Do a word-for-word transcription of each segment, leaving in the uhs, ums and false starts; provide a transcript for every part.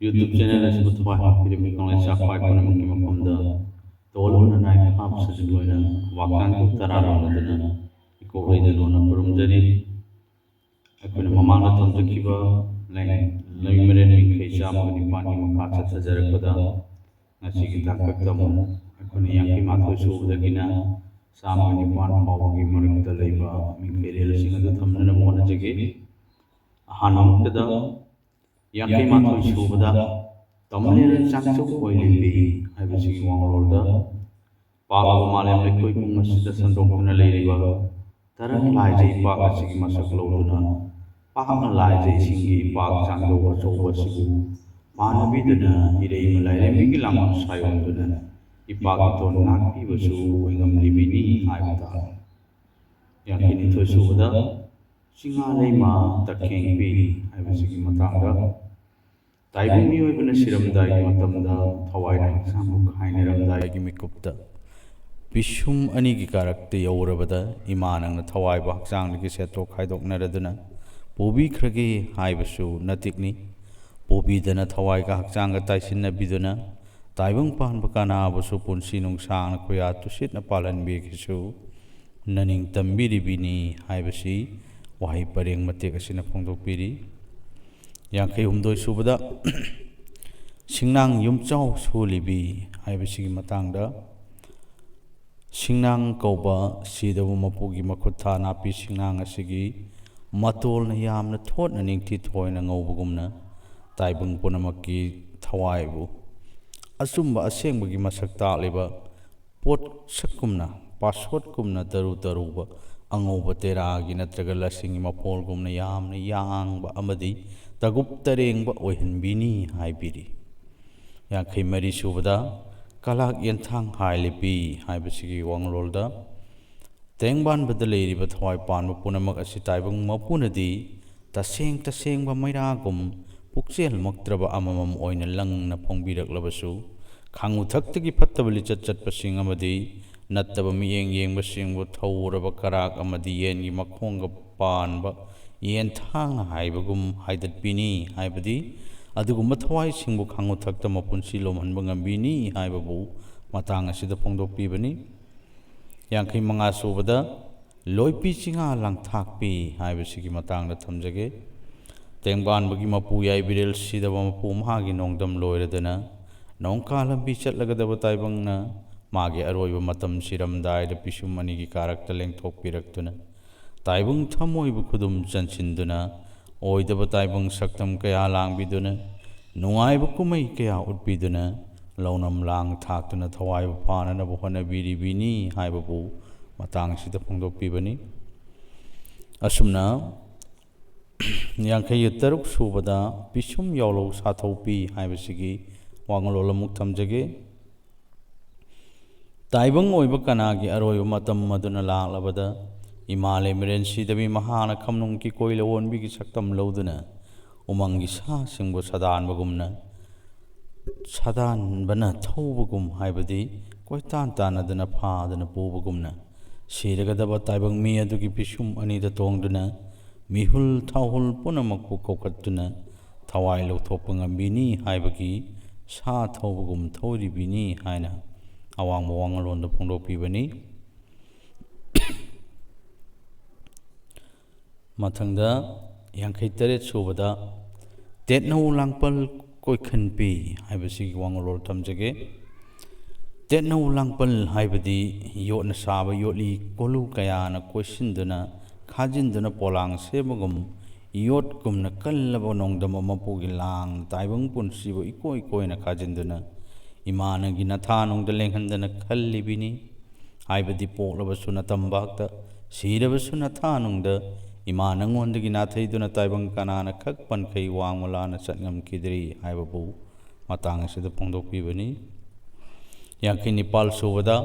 YouTube channel ꯑꯁꯤꯕꯨ ꯊꯋꯥꯏ ꯍꯥꯞꯄꯤꯔꯤꯕ ꯀꯪꯂꯩ ꯆꯥꯛꯄꯥꯏ ꯄꯨꯝꯅꯃꯛꯀꯤ ꯃꯐꯝꯗ ꯇꯣꯜ ꯑꯃꯅ ꯅꯥꯏ ꯍꯥꯞ ꯁꯖꯤꯛ ꯂꯣꯏꯅ ꯋꯥꯛꯆꯥꯡ ꯇꯔꯥ ꯂꯣꯟꯅꯗꯨꯅ ꯏꯀꯣꯛ ꯂꯩꯗ ꯂꯣꯟꯅ ꯈꯨꯔꯨꯝꯖꯔꯤ꯫ ꯑꯩꯈꯣꯏꯅ ꯃꯃꯥꯡꯗ ꯊꯝꯖꯈꯤꯕ ꯂꯩ- ꯂꯩꯃꯔꯦꯟ ꯃꯤꯡꯈꯩ ꯆꯥꯝꯃꯒ ꯅꯤꯄꯥꯟꯒꯤ ꯃꯈꯥ ꯆꯠꯊꯖꯔꯛꯄꯗ ꯉꯁꯤꯒꯤ ꯇꯥꯡꯀꯛꯇ ꯑꯃꯨꯛ ꯑꯩꯈꯣꯏꯅ ꯌꯥꯡꯈꯩ ꯃꯥꯊꯣꯏ ꯁꯨꯕꯗꯒꯤꯅ ꯆꯥꯝꯃꯒ ꯅꯤꯄꯥꯟ ꯐꯥꯎꯕꯒꯤ ꯃꯔꯛꯇ ꯂꯩꯕ ꯃꯤꯡꯈꯩꯔꯦꯜꯁꯤꯡ ꯑꯗꯨ ꯊꯝꯅꯅꯕ ꯍꯣꯠꯅꯖꯒꯦ꯫ ꯑꯍꯥꯟꯕꯃꯛꯇꯗ ꯌꯥꯡꯈꯩ ꯃꯥꯊꯣꯏ ꯁꯨꯕꯗ ꯇꯝꯂꯦꯟ ꯆꯥꯛꯆꯧ ꯑꯣꯏꯂꯤꯕꯤ ꯍꯥꯏꯕꯁꯤꯒꯤ ꯋꯥꯡꯂꯣꯔꯗ ꯄꯥꯛꯂꯕ ꯃꯥꯂꯦꯝ ꯂꯩꯀꯣꯏ ꯄꯨꯝ ꯑꯁꯤꯗ ꯁꯟꯗꯣꯛꯇꯨꯅ ꯂꯩꯔꯤꯕ ꯇꯔꯪ ꯂꯥꯏꯖꯩ ꯄꯥꯛ ꯑꯁꯤꯒꯤ ꯃꯁꯛ ꯂꯧꯗꯨꯅ ꯄꯥꯛꯅ ꯂꯥꯏꯖꯩꯁꯤꯡꯒꯤ ꯏꯄꯥꯛ ꯆꯥꯡꯗꯧ ꯑꯆꯧꯕ ꯑꯁꯤꯕꯨ ꯄꯥꯟꯅꯕꯤꯗꯨꯅ ꯏꯔꯩꯃ ꯂꯥꯏꯔꯦꯝꯕꯤꯒꯤ ꯂꯥꯡꯕꯟ ꯁꯥꯏꯑꯣꯟꯗꯨꯅ ꯏꯄꯥꯛ ꯏꯊꯣꯟ ꯉꯥꯛꯄꯤꯕꯁꯨ ꯑꯣꯏꯉꯝꯂꯤꯕꯤꯅꯤ ꯍꯥꯏꯕ ꯇꯥꯔꯦ꯫ ꯌꯥꯡꯈꯩꯅꯤꯊꯣꯏ ꯁꯨꯕꯗ ꯆꯤꯡꯉꯥ ꯂꯩꯃ ꯇꯈꯦꯡꯄꯤ ꯍꯥꯏꯕꯁꯤꯒꯤ ꯃꯇꯥꯡꯗ ꯇꯥꯏꯕꯪ ꯃꯤꯑꯣꯏꯕꯅ ꯁꯤꯔꯝꯗꯥꯏꯒꯤ ꯃꯇꯝꯗ ꯊꯋꯥꯏꯅ ꯍꯛꯆꯥꯡꯕꯨ ꯈꯥꯏꯅꯔꯝꯗꯥꯏꯒꯤ ꯃꯤꯀꯨꯞꯇ ꯄꯤꯁꯨꯝ ꯑꯅꯤꯒꯤ ꯀꯥꯔꯛꯇ ꯌꯧꯔꯕꯗ ꯏꯃꯥ ꯅꯪꯅ ꯊꯋꯥꯏꯕꯨ ꯍꯛꯆꯥꯡꯗꯒꯤ ꯁꯦꯠꯇꯣꯛ ꯈꯥꯏꯗꯣꯛꯅꯔꯗꯨꯅ ꯄꯨꯕꯤꯈ꯭ꯔꯒꯦ ꯍꯥꯏꯕꯁꯨ ꯅꯇꯤꯛꯅꯤ꯫ ꯄꯨꯕꯤꯗꯅ ꯊꯋꯥꯏꯒ ꯍꯛꯆꯥꯡꯒ ꯇꯥꯏꯁꯤꯟꯅꯕꯤꯗꯨꯅ ꯇꯥꯏꯕꯪ ꯄꯥꯟꯕ ꯀꯅꯥꯕꯨꯁꯨ ꯄꯨꯟꯁꯤ ꯅꯨꯡꯁꯥꯡꯅ ꯈꯨꯌꯥ ꯇꯨꯁꯤꯠꯅ ꯄꯥꯜꯍꯟꯕꯤꯈꯤꯁꯨ ꯅꯅꯤꯡ ꯇꯝꯕꯤꯔꯤꯕꯤꯅꯤ ꯍꯥꯏꯕꯁꯤ ꯋꯥꯍꯩ ꯄꯔꯦꯡ ꯃꯇꯦꯛ ꯑꯁꯤꯅ ꯐꯣꯡꯗꯣꯛꯄꯤꯔꯤ꯫ ꯌꯥꯡꯈꯩ ꯍꯨꯝꯗꯣꯏ ꯁꯨꯕꯗ ꯁꯤꯡꯅꯥꯡ ꯌꯨꯝꯆꯥꯎ ꯁꯣꯜꯂꯤꯕꯤ ꯍꯥꯏꯕꯁꯤꯒꯤ ꯃꯇꯥꯡꯗ ꯁꯤꯡꯅꯥꯡ ꯀꯧꯕ ꯁꯤꯗꯕ ꯃꯄꯨꯒꯤ ꯃꯈꯨꯠ ꯊꯥ ꯅꯥꯄꯤ ꯁꯤꯡꯅꯥꯡ ꯑꯁꯤꯒꯤ ꯃꯇꯣꯜꯅ ꯌꯥꯝꯅ ꯊꯣꯠꯅ ꯅꯤꯡꯊꯤ ꯊꯣꯏꯅ ꯉꯧꯕꯒꯨꯝꯅ ꯇꯥꯏꯕꯪ ꯄꯨꯝꯅꯃꯛꯀꯤ ꯊꯋꯥꯏꯕꯨ ꯑꯆꯨꯝꯕ ꯑꯁꯦꯡꯕꯒꯤ ꯃꯁꯛ ꯇꯥꯛꯂꯤꯕ ꯄꯣꯠꯁꯛꯀꯨꯝꯅ, ꯄꯥꯁꯣꯠꯀꯨꯝꯅ ꯇꯔꯨ ꯇꯔꯨꯕ ꯑꯉꯧꯕ ꯇꯦꯔꯥꯒꯤ ꯅꯠꯇ꯭ꯔꯒ ꯂꯁꯤꯡꯒꯤ ꯃꯐꯣꯜꯒꯨꯝꯅ ꯌꯥꯝꯅ ꯌꯥꯡꯕ ꯑꯃꯗꯤ ꯇꯒꯨꯞ ꯇꯔꯦꯡꯕ ꯑꯣꯏꯍꯟꯕꯤꯅꯤ ꯍꯥꯏꯕꯤꯔꯤ꯫ ꯌꯥꯡꯈꯩ ꯃꯔꯤ ꯁꯨꯕꯗ ꯀꯂꯥꯛ ꯌꯦꯟꯊꯥꯡ ꯍꯥꯏ ꯂꯤꯄꯤ ꯍꯥꯏꯕꯁꯤꯒꯤ ꯋꯥꯡꯂꯣꯜꯗ ꯇꯦꯡꯕꯥꯟꯕꯗ ꯂꯩꯔꯤꯕ ꯊꯋꯥꯏ ꯄꯥꯟꯕ ꯄꯨꯝꯅꯃꯛ ꯑꯁꯤ ꯇꯥꯏꯕꯪ ꯃꯄꯨꯅꯗꯤ ꯇꯁꯦꯡ ꯇꯁꯦꯡꯕ ꯃꯩꯔꯥꯒꯨꯝ ꯄꯨꯛꯆꯦꯜꯃꯛꯇ꯭ꯔꯕ ꯑꯃꯃꯝ ꯑꯣꯏꯅ ꯂꯪꯅ ꯐꯣꯡꯕꯤꯔꯛꯂꯕꯁꯨ, ꯈꯥꯡꯉꯨꯊꯛꯇꯒꯤ ꯐꯠꯇꯕ ꯂꯤꯆꯠ ꯆꯠꯄꯁꯤꯡ ꯑꯃꯗꯤ ꯅꯠꯇꯕ ꯃꯤꯠꯌꯦꯡ ꯌꯦꯡꯕꯁꯤꯡꯕꯨ ꯊꯧꯔꯕ ꯀꯔꯥꯛ ꯑꯃꯗꯤ ꯌꯦꯟꯒꯤ ꯃꯈꯣꯡꯒ ꯄꯥꯟꯕ ꯌꯦꯟꯊꯥꯡꯅ ꯍꯥꯏꯕꯒꯨꯝ ꯍꯥꯏꯗꯠꯄꯤꯅꯤ ꯍꯥꯏꯕꯗꯤ ꯑꯗꯨꯒꯨꯝꯕ ꯊꯋꯥꯏꯁꯤꯡꯕꯨ ꯈꯥꯡꯉꯨꯊꯛꯇ ꯃꯄꯨꯟꯁꯤ ꯂꯣꯝꯍꯟꯕ ꯉꯝꯕꯤꯅꯤ ꯍꯥꯏꯕꯕꯨ ꯃꯇꯥꯡ ꯑꯁꯤꯗ ꯐꯣꯡꯗꯣꯛꯄꯤꯕꯅꯤ꯫ ꯌꯥꯡꯈꯩ ꯃꯉꯥ ꯁꯨꯕꯗ, ꯂꯣꯏꯄꯤ ꯆꯤꯡꯉꯥ ꯂꯥꯡꯊꯥꯛꯄꯤ ꯍꯥꯏꯕꯁꯤꯒꯤ ꯃꯇꯥꯡꯗ ꯊꯝꯖꯒꯦ꯫ ꯇꯦꯡꯕꯥꯟꯕꯒꯤ ꯃꯄꯨ ꯌꯥꯏꯕꯤꯔꯦꯜ ꯁꯤꯗꯕ ꯃꯄꯨ ꯃꯍꯥꯛꯀꯤ ꯅꯣꯡꯗꯝ ꯂꯣꯏꯔꯗꯅ ꯅꯣꯡꯀꯥ ꯂꯝꯕꯤ ꯆꯠꯂꯒꯗꯕ ꯇꯥꯏꯕꯪꯅ ꯃꯥꯒꯤ ꯑꯔꯣꯏꯕ ꯃꯇꯝ ꯁꯤꯔꯝꯗꯥꯏꯗ ꯄꯤꯁꯨꯝ ꯑꯅꯤꯒꯤ ꯀꯥꯔꯛꯇ ꯂꯦꯡꯊꯣꯛꯄꯤꯔꯛꯇꯨꯅ ꯇꯥꯏꯕꯪ ꯊꯃꯣꯏꯕꯨ ꯈꯨꯗꯨꯝ ꯆꯟꯁꯤꯟꯗꯨꯅ ꯑꯣꯏꯗꯕ ꯇꯥꯏꯕꯪ ꯁꯛꯇꯝ ꯀꯌꯥ ꯂꯥꯡꯕꯤꯗꯨꯅ ꯅꯨꯡꯉꯥꯏꯕ ꯀꯨꯝꯍꯩ ꯀꯌꯥ ꯎꯠꯄꯤꯗꯨꯅ ꯂꯧꯅꯝ ꯂꯥꯡ ꯊꯥꯛꯇꯨꯅ ꯊꯋꯥꯏꯕꯨ ꯐꯥꯅꯅꯕ ꯍꯣꯠꯅꯕꯤꯔꯤꯕꯤꯅꯤ ꯍꯥꯏꯕꯕꯨ ꯃꯇꯥꯡꯁꯤꯗ ꯐꯣꯡꯗꯣꯛꯄꯤꯕꯅꯤ꯫ ꯑꯁꯨꯝꯅ ꯌꯥꯡꯈꯩꯒ ꯇꯔꯨꯛ ꯁꯨꯕꯗ ꯄꯤꯁꯨꯝ ꯌꯥꯎꯂꯧ ꯁꯥꯊꯧꯄꯤ ꯍꯥꯏꯕꯁꯤꯒꯤ ꯋꯥꯉꯂꯣꯟ ꯑꯃꯨꯛ ꯊꯝꯖꯒꯦ꯫ ꯇꯥꯏꯕꯪ ꯑꯣꯏꯕ ꯀꯅꯥꯒꯤ ꯑꯔꯣꯏꯕ ꯃꯇꯝ ꯑꯗꯨꯅ ꯂꯥꯛꯂꯕꯗ ꯏꯃꯥ ꯂꯩꯃꯔꯦꯟ ꯁꯤꯗꯕꯤ ꯃꯍꯥꯛꯅ ꯈꯝꯅꯨꯡ ꯀꯤꯀꯣꯏ ꯂꯧꯑꯣꯟꯕꯤꯒꯤ ꯁꯛꯇꯝ ꯂꯧꯗꯨꯅ ꯎꯃꯪꯒꯤ ꯁꯥꯁꯤꯡꯕꯨ ꯁꯥꯗꯥꯟꯕꯒꯨꯝꯅ, ꯁꯥꯗꯥꯟꯕꯅ ꯊꯧꯕꯒꯨꯝ ꯍꯥꯏꯕꯗꯤ ꯀꯣꯏꯇꯥꯟ ꯇꯥꯟꯅꯗꯨꯅ ꯐꯥꯗꯨꯅ ꯄꯨꯕꯒꯨꯝꯅ ꯁꯤꯔꯒꯗꯕ ꯇꯥꯏꯕꯪ ꯃꯤ ꯑꯗꯨꯒꯤ ꯄꯤꯁꯨꯝ ꯑꯅꯤꯗ ꯇꯣꯡꯗꯨꯅ ꯃꯤꯍꯨꯜ ꯊꯥꯍꯨꯜ ꯄꯨꯝꯅꯃꯛꯄꯨ ꯀꯧꯈꯠꯇꯨꯅ ꯊꯋꯥꯏ ꯂꯧꯊꯣꯛꯄ ꯉꯝꯕꯤꯅꯤ ꯍꯥꯏꯕꯒꯤ ꯁꯥ ꯊꯧꯕꯒꯨꯝ ꯊꯧꯔꯤꯕꯤꯅꯤ ꯍꯥꯏꯅ ꯑꯋꯥꯡꯕ ꯋꯥꯉꯂꯣꯟꯗ ꯐꯣꯡꯗꯣꯛꯄꯤꯕꯅꯤ꯫ ꯃꯊꯪꯗ ꯌꯥꯡꯈꯩ ꯇꯔꯦꯠ ꯁꯨꯕꯗ ꯇꯦꯠꯅꯧ ꯂꯥꯡꯄꯜ ꯀꯣꯏꯈꯟꯄꯤ ꯍꯥꯏꯕꯁꯤꯒꯤ ꯋꯥꯉꯂꯣꯟ ꯊꯝꯖꯒꯦ꯫ ꯇꯦꯠꯅꯧ ꯂꯥꯡꯄꯜ ꯍꯥꯏꯕꯗꯤ ꯌꯣꯠꯅ ꯁꯥꯕ ꯌꯣꯠꯂꯤ ꯀꯣꯂꯨ ꯀꯌꯥꯅ ꯀꯣꯏꯁꯤꯟꯗꯨꯅ ꯈꯥꯖꯤꯟꯗꯨꯅ ꯄꯣꯂꯥꯡ ꯁꯦꯝꯕꯒꯨꯝ ꯌꯣꯠꯀꯨꯝꯅ ꯀꯜꯂꯕ ꯅꯣꯡꯗꯝꯕ ꯃꯄꯨꯒꯤ ꯂꯥꯡ ꯇꯥꯏꯕꯪ ꯄꯨꯟꯁꯤꯕꯨ ꯏꯀꯣꯏ ꯀꯣꯏꯅ ꯈꯥꯖꯤꯟꯗꯨꯅ ꯏꯃꯥꯅꯒꯤ ꯅꯊꯥꯅꯨꯡꯗ ꯂꯦꯡꯍꯟꯗꯅ ꯈꯜꯂꯤꯕꯤꯅꯤ꯫ ꯍꯥꯏꯕꯗꯤ ꯄꯣꯛꯂꯕꯁꯨ ꯅꯇꯝꯕꯥꯛꯇ, ꯁꯤꯔꯕꯁꯨ ꯅꯊꯥꯅꯨꯡꯗ ꯏꯃꯥ ꯅꯪꯉꯣꯟꯗꯒꯤ ꯅꯥꯊꯩꯗꯨꯅ ꯇꯥꯏꯕꯪ ꯀꯅꯥꯅ ꯈꯛ ꯄꯟꯈꯩ ꯋꯥꯡꯃ ꯂꯥꯟꯅ ꯆꯠꯉꯝꯈꯤꯗ꯭ꯔꯤ ꯍꯥꯏꯕꯕꯨ ꯃꯇꯥꯡ ꯑꯁꯤꯗ ꯐꯣꯡꯗꯣꯛꯄꯤꯕꯅꯤ꯫ ꯌꯥꯡꯈꯩ ꯅꯤꯄꯥꯜ ꯁꯨꯕꯗ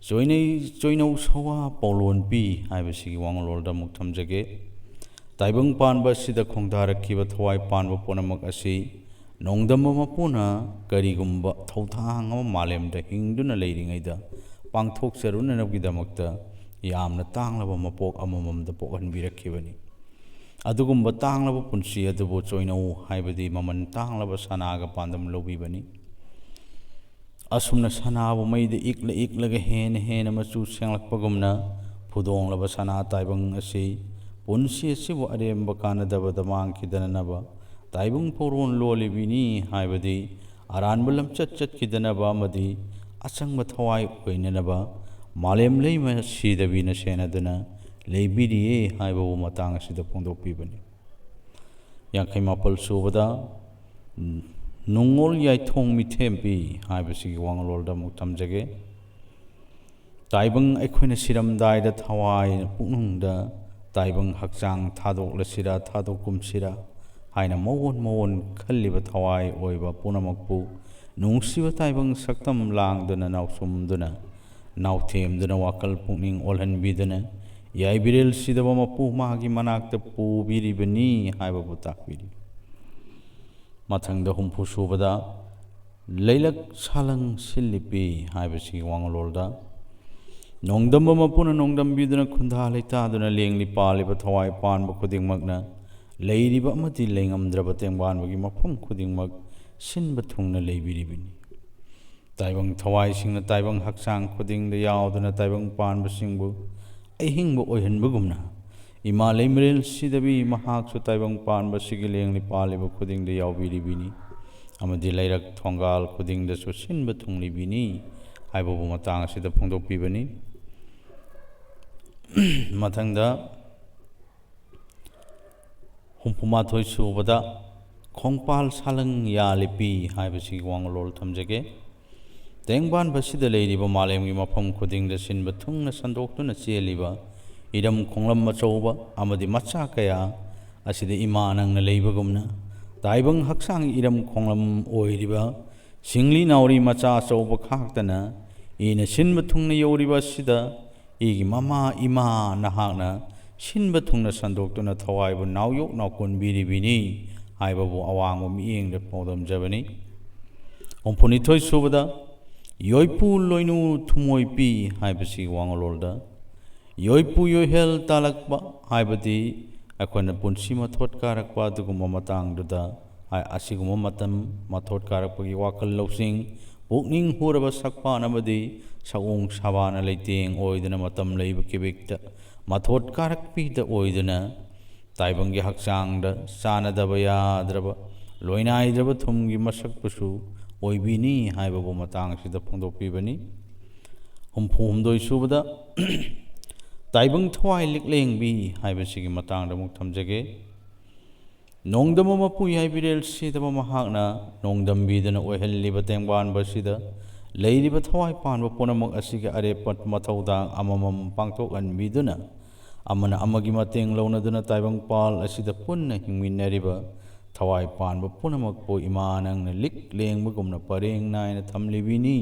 ꯆꯣꯏꯅꯩ ꯆꯣꯏꯅꯧ ꯁꯋꯥ ꯄꯥꯎꯂꯣꯟꯄꯤ ꯍꯥꯏꯕꯁꯤꯒꯤ ꯋꯥꯉꯂꯣꯟꯗ ꯑꯃꯨꯛ ꯊꯝꯖꯒꯦ꯫ ꯇꯥꯏꯕꯪ ꯄꯥꯟꯕ ꯑꯁꯤꯗ ꯈꯣꯡꯗꯥꯔꯛꯈꯤꯕ ꯊꯋꯥꯏ ꯄꯥꯟꯕ ꯄꯨꯝꯅꯃꯛ ꯑꯁꯤ ꯅꯣꯡꯗꯝꯕ ꯃꯄꯨꯅ ꯀꯔꯤꯒꯨꯝꯕ ꯊꯧꯗꯥꯡ ꯑꯃ ꯃꯥꯂꯦꯝꯗ ꯍꯤꯡꯗꯨꯅ ꯂꯩꯔꯤꯉꯩꯗ ꯄꯥꯡꯊꯣꯛꯆꯔꯨꯅꯅꯕꯒꯤꯗꯃꯛꯇ ꯌꯥꯝꯅ ꯇꯥꯡꯂꯕ ꯃꯄꯣꯛ ꯑꯃꯃꯝꯗ ꯄꯣꯛꯍꯟꯕꯤꯔꯛꯈꯤꯕꯅꯤ꯫ ꯑꯗꯨꯒꯨꯝꯕ ꯇꯥꯡꯂꯕ ꯄꯨꯟꯁꯤ ꯑꯗꯨꯕꯨ ꯆꯣꯏꯅꯧ ꯍꯥꯏꯕꯗꯤ ꯃꯃꯜ ꯇꯥꯡꯂꯕ ꯁꯅꯥꯒ ꯄꯥꯟꯗꯝ ꯂꯧꯕꯤꯕꯅꯤ꯫ ꯑꯁꯨꯝꯅ ꯁꯅꯥꯕꯨ ꯃꯩꯗ ꯏꯛꯂ ꯏꯛꯂꯒ ꯍꯦꯟꯅ ꯍꯦꯟꯅ ꯃꯆꯨ ꯁꯦꯡꯂꯛꯄꯒꯨꯝꯅ ꯐꯨꯗꯣꯡꯂꯕ ꯁꯅꯥ ꯇꯥꯏꯕꯪ ꯑꯁꯤ ꯄꯨꯟꯁꯤ ꯑꯁꯤꯕꯨ ꯑꯔꯦꯝꯕ ꯀꯥꯟꯅꯗꯕꯗ ꯃꯥꯡꯈꯤꯗꯅꯅꯕ ꯇꯥꯏꯕꯪ ꯄꯧꯔꯣꯟ ꯂꯣꯜꯂꯤꯕꯤꯅꯤ ꯍꯥꯏꯕꯗꯤ ꯑꯔꯥꯟꯕ ꯂꯝꯆꯠ ꯆꯠꯈꯤꯗꯅꯕ ꯑꯃꯗꯤ ꯑꯆꯪꯕ ꯊꯋꯥꯏ ꯑꯣꯏꯅꯅꯕ ꯃꯥꯂꯦꯝ ꯂꯩꯃ ꯁꯤꯗꯕꯤꯅ ꯁꯦꯟꯅꯗꯨꯅ ꯂꯩꯕꯤꯔꯤꯌꯦ ꯍꯥꯏꯕꯕꯨ ꯃꯇꯥꯡ ꯑꯁꯤꯗ ꯐꯣꯡꯗꯣꯛꯄꯤꯕꯅꯤ꯫ ꯌꯥꯡꯈꯩ ꯃꯥꯄꯜ ꯁꯨꯕꯗ ꯅꯨꯡꯉꯣꯜ ꯌꯥꯏꯊꯣꯡ ꯃꯤꯊꯦꯝꯕꯤ ꯍꯥꯏꯕꯁꯤꯒꯤ ꯋꯥꯉꯂꯣꯜꯗ ꯑꯃꯨꯛ ꯊꯝꯖꯒꯦ꯫ ꯇꯥꯏꯕꯪ ꯑꯩꯈꯣꯏꯅ ꯁꯤꯔꯝꯗꯥꯏꯗ ꯊꯋꯥꯏ ꯄꯨꯛꯅꯨꯡꯗ ꯇꯥꯏꯕꯪ ꯍꯛꯆꯥꯡ ꯊꯥꯗꯣꯛꯂꯁꯤꯔꯥ ꯊꯥꯗꯣꯛꯀꯨꯝꯁꯤꯔꯥ ꯍꯥꯏꯅ ꯃꯑꯣꯟ ꯃꯑꯣꯟ ꯈꯜꯂꯤꯕ ꯊꯋꯥꯏ ꯑꯣꯏꯕ ꯄꯨꯝꯅꯃꯛꯄꯨ ꯅꯨꯡꯁꯤꯕ ꯇꯥꯏꯕꯪ ꯁꯛꯇꯝ ꯂꯥꯡꯗꯨꯅ ꯅꯥꯎꯁꯨꯝꯗꯨꯅ ꯅꯥꯎꯊꯦꯝꯗꯨꯅ ꯋꯥꯈꯜ ꯄꯨꯛꯅꯤꯡ ꯑꯣꯜꯍꯟꯕꯤꯗꯨꯅ ꯌꯥꯏꯕꯤꯔꯦꯜ ꯁꯤꯗꯕ ꯃꯄꯨ ꯃꯥꯒꯤ ꯃꯅꯥꯛꯇ ꯄꯨꯕꯤꯔꯤꯕꯅꯤ ꯍꯥꯏꯕꯕꯨ ꯇꯥꯛꯄꯤꯔꯤ꯫ ꯃꯊꯪꯗ ꯍꯨꯝꯐꯨ ꯁꯨꯕꯗ ꯂꯩꯂꯛ ꯁꯥꯂꯪ ꯁꯤꯜꯂꯤꯄꯤ ꯍꯥꯏꯕꯁꯤꯒꯤ ꯋꯥꯉꯂꯣꯜꯗ ꯅꯣꯡꯗꯝꯕ ꯃꯄꯨꯅ ꯅꯣꯡꯗꯝꯕꯤꯗꯨꯅ ꯈꯨꯟꯗꯥ ꯂꯩꯇꯥꯗꯨꯅ ꯂꯦꯡꯂꯤ ꯄꯥꯜꯂꯤꯕ ꯊꯋꯥꯏ ꯄꯥꯟꯕ ꯈꯨꯗꯤꯡꯃꯛꯅ ꯂꯩꯔꯤꯕ ꯑꯃꯗꯤ ꯂꯩꯉꯝꯗ꯭ꯔꯕ ꯇꯦꯡꯕꯥꯟꯕꯒꯤ ꯃꯐꯝ ꯈꯨꯗꯤꯡꯃꯛ ꯁꯤꯟꯕ ꯊꯨꯡꯅ ꯂꯩꯕꯤꯔꯤꯕꯅꯤ꯫ ꯇꯥꯏꯕꯪ ꯊꯋꯥꯏꯁꯤꯡꯅ ꯇꯥꯏꯕꯪ ꯍꯛꯆꯥꯡ ꯈꯨꯗꯤꯡꯗ ꯌꯥꯎꯗꯨꯅ ꯇꯥꯏꯕꯪ ꯄꯥꯟꯕꯁꯤꯡꯕꯨ ꯑꯍꯤꯡꯕ ꯑꯣꯏꯍꯟꯕꯒꯨꯝꯅ ꯏꯃꯥ ꯂꯩꯃꯔꯦꯜ ꯁꯤꯗꯕꯤ ꯃꯍꯥꯛꯁꯨ ꯇꯥꯏꯕꯪ ꯄꯥꯟꯕꯁꯤꯒꯤ ꯂꯦꯡꯂꯤ ꯄꯥꯜꯂꯤꯕ ꯈꯨꯗꯤꯡꯗ ꯌꯥꯎꯕꯤꯔꯤꯕꯤꯅꯤ ꯑꯃꯗꯤ ꯂꯩꯔꯛ ꯊꯣꯡꯒꯥꯜ ꯈꯨꯗꯤꯡꯗꯁꯨ ꯁꯤꯟꯕ ꯊꯨꯡꯂꯤꯕꯤꯅꯤ ꯍꯥꯏꯕꯕꯨ ꯃꯇꯥꯡ ꯑꯁꯤꯗ ꯐꯣꯡꯗꯣꯛꯄꯤꯕꯅꯤ꯫ ꯃꯊꯪꯗ ꯍꯨꯝꯐꯨꯃꯥꯊꯣꯏ ꯁꯨꯕꯗ ꯈꯣꯡꯄꯥꯜ ꯁꯥꯂꯪ ꯌꯥ ꯂꯤꯄꯤ ꯍꯥꯏꯕꯁꯤꯒꯤ ꯋꯥꯉꯂꯣꯜ ꯊꯝꯖꯒꯦ꯫ ꯇꯦꯡꯕꯥꯟꯕꯁꯤꯗ ꯂꯩꯔꯤꯕ ꯃꯥꯂꯦꯝꯒꯤ ꯃꯐꯝ ꯈꯨꯗꯤꯡꯗ ꯁꯤꯟꯕ ꯊꯨꯡꯅ ꯁꯟꯗꯣꯛꯇꯨꯅ ꯆꯦꯜꯂꯤꯕ ꯏꯔꯝ ꯈꯣꯡꯂꯝ ꯑꯆꯧꯕ ꯑꯃꯗꯤ ꯃꯆꯥ ꯀꯌꯥ ꯑꯁꯤꯗ ꯏꯃꯥ ꯅꯪꯅ ꯂꯩꯕꯒꯨꯝꯅ ꯇꯥꯏꯕꯪ ꯍꯛꯆꯥꯡꯒꯤ ꯏꯔꯝ ꯈꯣꯡꯂꯝ ꯑꯣꯏꯔꯤꯕ ꯁꯤꯡꯂꯤ ꯅꯥꯎꯔꯤ ꯃꯆꯥ ꯑꯆꯧꯕ ꯈꯥꯛꯇꯅ ꯏꯅ ꯁꯤꯟꯕ ꯊꯨꯡꯅ ꯌꯧꯔꯤꯕ ꯑꯁꯤꯗ ꯏꯒꯤ ꯃꯃꯥ ꯏꯃꯥ ꯅꯍꯥꯛꯅ ꯁꯤꯟꯕ ꯊꯨꯡꯅ ꯁꯟꯗꯣꯛꯇꯨꯅ ꯊꯋꯥꯏꯕꯨ ꯅꯥꯎꯌꯣꯛ ꯅꯥꯎꯀꯣꯟꯕꯤꯔꯤꯕꯤꯅꯤ ꯍꯥꯏꯕꯕꯨ ꯑꯋꯥꯡꯕ ꯃꯤꯠꯌꯦꯡꯗ ꯄꯥꯎꯗꯝꯖꯕꯅꯤ꯫ ꯍꯨꯝꯐꯨꯅꯤꯊꯣꯏ ꯁꯨꯕꯗ ꯌꯣꯏꯄꯨ ꯂꯣꯏꯅꯨ ꯊꯨꯝꯃꯣꯏꯄꯤ ꯍꯥꯏꯕꯁꯤ ꯋꯥꯉꯂꯣꯜꯗ ꯌꯣꯏꯄꯨ ꯌꯣꯏꯍꯦꯜ ꯇꯥꯜꯂꯛꯄ ꯍꯥꯏꯕꯗꯤ ꯑꯩꯈꯣꯏꯅ ꯄꯨꯟꯁꯤ ꯃꯊꯣꯠ ꯀꯥꯔꯛꯄ ꯑꯗꯨꯒꯨꯝꯕ ꯃꯇꯥꯡꯗꯨꯗ, ꯍꯥꯏ-, ꯑꯁꯤꯒꯨꯝꯕ ꯃꯇꯝ ꯃꯊꯣꯠ ꯀꯥꯔꯛꯄꯒꯤ ꯋꯥꯈꯜ ꯂꯧꯁꯤꯡ, ꯄꯨꯛꯅꯤꯡ ꯍꯨꯔꯕ ꯁꯛꯄꯥꯟ ꯑꯃꯗꯤ ꯁꯑꯣꯡ ꯁꯥꯕꯥꯟꯅ ꯂꯩꯇꯦꯡ ꯑꯣꯏꯗꯨꯅ ꯃꯇꯝ ꯂꯩꯕ ꯀꯤꯕꯤꯛꯇ ꯃꯊꯣꯠ ꯀꯥꯔꯛꯄꯤꯗ ꯑꯣꯏꯗꯨꯅ ꯇꯥꯏꯕꯪꯒꯤ ꯍꯛꯆꯥꯡꯗ ꯆꯥꯟꯅꯗꯕ ꯌꯥꯗ꯭ꯔꯕ ꯂꯣꯏꯅꯥꯏꯗ꯭ꯔꯕ ꯊꯨꯝꯒꯤ ꯃꯁꯛꯄꯨꯁꯨ ꯑꯣꯏꯕꯤꯅꯤ ꯍꯥꯏꯕꯕꯨ ꯃꯇꯥꯡ ꯑꯁꯤꯗ ꯐꯣꯡꯗꯣꯛꯄꯤꯕꯅꯤ꯫ ꯍꯨꯝꯐꯨ ꯍꯨꯝꯗꯣꯏ ꯁꯨꯕꯗ ꯇꯥꯏꯕꯪ ꯊꯋꯥꯏ ꯂꯤꯛꯂꯦꯡꯕꯤ ꯍꯥꯏꯕꯁꯤꯒꯤ ꯃꯇꯥꯡꯗ ꯑꯃꯨꯛ ꯊꯝꯖꯒꯦ꯫ ꯅꯣꯡꯗꯝꯕ ꯃꯄꯨ ꯌꯥꯏꯕꯤꯔꯦꯜ ꯁꯤꯗꯕ ꯃꯍꯥꯛꯅ ꯅꯣꯡꯗꯝꯕꯤꯗꯨꯅ ꯑꯣꯏꯍꯜꯂꯤꯕ ꯇꯦꯡꯕꯥꯟꯕꯁꯤꯗ ꯂꯩꯔꯤꯕ ꯊꯋꯥꯏ ꯄꯥꯟꯕ ꯄꯨꯝꯅꯃꯛ ꯑꯁꯤꯒꯤ ꯑꯔꯦꯞꯄ ꯃꯊꯧꯗꯥꯡ ꯑꯃꯃꯝ ꯄꯥꯡꯊꯣꯛꯍꯟꯕꯤꯗꯨꯅ, ꯑꯃꯅ ꯑꯃꯒꯤ ꯃꯇꯦꯡ ꯂꯧꯅꯗꯨꯅ ꯇꯥꯏꯕꯪꯄꯥꯜ ꯑꯁꯤꯗ ꯄꯨꯟꯅ ꯍꯤꯡꯃꯤꯟꯅꯔꯤꯕ ꯊꯋꯥꯏ ꯄꯥꯟꯕ ꯄꯨꯝꯅꯃꯛꯄꯨ ꯏꯃꯥ ꯅꯪꯅ ꯂꯤꯛ ꯂꯦꯡꯕꯒꯨꯝꯅ ꯄꯔꯦꯡ ꯅꯥꯏꯅ ꯊꯝꯂꯤꯕꯤꯅꯤ꯫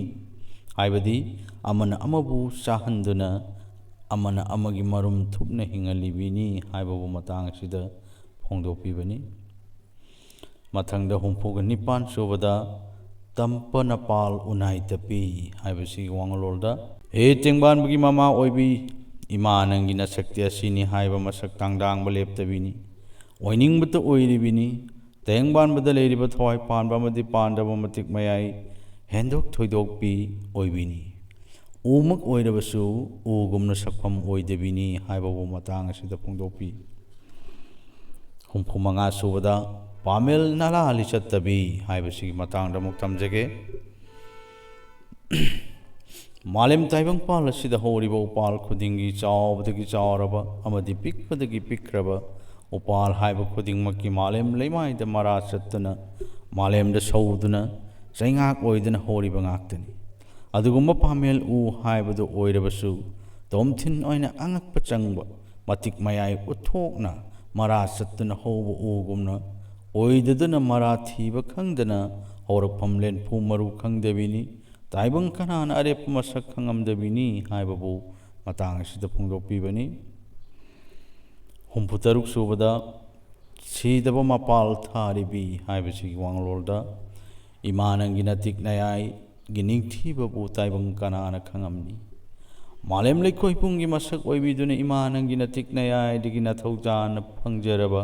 ꯍꯥꯏꯕꯗꯤ ꯑꯃꯅ ꯑꯃꯕꯨ ꯆꯥꯍꯟꯗꯨꯅ ꯑꯃꯅ ꯑꯃꯒꯤ ꯃꯔꯨꯝ ꯊꯨꯞꯅ ꯍꯤꯡꯍꯜꯂꯤꯕꯤꯅꯤ ꯍꯥꯏꯕꯕꯨ ꯃꯇꯥꯡ ꯑꯁꯤꯗ ꯐꯣꯡꯗꯣꯛꯄꯤꯕꯅꯤ꯫ ꯃꯊꯪꯗ ꯍꯨꯝꯐꯨꯒ ꯅꯤꯄꯥꯟ ꯁꯨꯕꯗ ꯇꯝꯄꯅ ꯄꯥꯜ ꯎꯅꯥꯏ ꯇꯞꯄꯤ ꯍꯥꯏꯕꯁꯤꯒꯤ ꯋꯥꯉꯂꯣꯜꯗ, "ꯍꯦ ꯇꯦꯡꯕꯥꯟꯕꯒꯤ ꯃꯃꯥ ꯑꯣꯏꯕꯤ, ꯏꯃꯥ ꯅꯪꯒꯤ ꯅꯁꯛꯇꯤ ꯑꯁꯤꯅꯤ ꯍꯥꯏꯕ ꯃꯁꯛ ꯇꯥꯡꯗꯥꯡꯕ ꯂꯦꯞꯇꯕꯤꯅꯤ, ꯑꯣꯏꯅꯤꯡꯕꯇ ꯑꯣꯏꯔꯤꯕꯤꯅꯤ꯫ ꯇꯦꯡꯕꯥꯟꯕꯗ ꯂꯩꯔꯤꯕ ꯊꯋꯥꯏ ꯄꯥꯟꯕ ꯑꯃꯗꯤ ꯄꯥꯟꯗꯕ ꯃꯇꯤꯛ ꯃꯌꯥꯏ ꯍꯦꯟꯗꯣꯛ ꯊꯣꯏꯗꯣꯛꯄꯤ ꯑꯣꯏꯕꯤꯅꯤ꯫ ꯎꯃꯛ ꯑꯣꯏꯔꯕꯁꯨ ꯎꯒꯨꯝꯅ ꯁꯛꯐꯝ ꯑꯣꯏꯗꯕꯤꯅꯤ" ꯍꯥꯏꯕꯕꯨ ꯃꯇꯥꯡ ꯑꯁꯤꯗ ꯐꯣꯡꯗꯣꯛꯄꯤ꯫ ꯍꯨꯝꯐꯨ ꯃꯉꯥ ꯁꯨꯕꯗ ꯄꯥꯃꯦꯜ ꯅꯂꯥ ꯂꯤꯆꯠꯇꯕꯤ ꯍꯥꯏꯕꯁꯤꯒꯤ ꯃꯇꯥꯡꯗ ꯑꯃꯨꯛ ꯊꯝꯖꯒꯦ꯫ ꯃꯥꯂꯦꯝ ꯇꯥꯏꯕꯪꯄꯥꯜ ꯑꯁꯤꯗ ꯍꯧꯔꯤꯕ ꯎꯄꯥꯜ ꯈꯨꯗꯤꯡꯒꯤ ꯆꯥꯎꯕꯗꯒꯤ ꯆꯥꯎꯔꯕ ꯑꯃꯗꯤ ꯄꯤꯛꯄꯗꯒꯤ ꯄꯤꯛꯈ꯭ꯔꯕ ꯎꯄꯥꯜ ꯍꯥꯏꯕ ꯈꯨꯗꯤꯡꯃꯛꯀꯤ ꯃꯥꯂꯦꯝ ꯂꯩꯃꯥꯏꯗ ꯃꯔꯥ ꯆꯠꯇꯨꯅ ꯃꯥꯂꯦꯝꯗ ꯁꯧꯗꯨꯅ ꯆꯩꯉꯥꯛ ꯑꯣꯏꯗꯨꯅ ꯍꯧꯔꯤꯕ ꯉꯥꯛꯇꯅꯤ꯫ ꯑꯗꯨꯒꯨꯝꯕ ꯄꯥꯃꯦꯜ ꯎ ꯍꯥꯏꯕꯗꯨ ꯑꯣꯏꯔꯕꯁꯨ, ꯇꯣꯝꯊꯤꯟ ꯑꯣꯏꯅ ꯑꯉꯛꯄ ꯆꯪꯕ ꯃꯇꯤꯛ ꯃꯌꯥꯏ ꯎꯠꯊꯣꯛꯅ ꯃꯔꯥ ꯆꯠꯇꯨꯅ ꯍꯧꯕ ꯎꯒꯨꯝꯅ ꯑꯣꯏꯗꯗꯨꯅ ꯃꯔꯥ ꯊꯤꯕ ꯈꯪꯗꯅ ꯍꯧꯔꯛꯐꯝ ꯂꯦꯟꯐꯨ ꯃꯔꯨ ꯈꯪꯗꯕꯤꯅꯤ꯫ ꯇꯥꯏꯕꯪ ꯀꯅꯥꯅ ꯑꯔꯦꯞꯄ ꯃꯁꯛ ꯈꯪꯉꯝꯗꯕꯤꯅꯤ ꯍꯥꯏꯕꯕꯨ ꯃꯇꯥꯡ ꯑꯁꯤꯗ ꯐꯣꯡꯗꯣꯛꯄꯤꯕꯅꯤ꯫ ꯍꯨꯝꯐꯨꯇꯔꯨꯛ ꯁꯨꯕꯗ ꯁꯤꯗꯕ ꯃꯄꯥꯜ ꯊꯥꯔꯤꯕꯤ ꯍꯥꯏꯕꯁꯤꯒꯤ ꯋꯥꯉꯂꯣꯜꯗ, "ꯏꯃꯥ ꯅꯪꯒꯤ ꯅꯇꯤꯛ ꯅꯌꯥꯏꯒꯤ ꯅꯤꯡꯊꯤꯕꯕꯨ ꯇꯥꯏꯕꯪ ꯀꯅꯥꯅ ꯈꯪꯉꯝꯅꯤ? ꯃꯥꯂꯦꯝ ꯂꯩꯀꯣꯏ ꯄꯨꯝꯒꯤ ꯃꯁꯛ ꯑꯣꯏꯕꯤꯗꯨꯅ ꯏꯃꯥ ꯅꯪꯒꯤ ꯅꯇꯤꯛ ꯅꯌꯥꯏꯗꯒꯤ ꯅꯊꯧꯖꯥꯅ ꯐꯪꯖꯔꯕ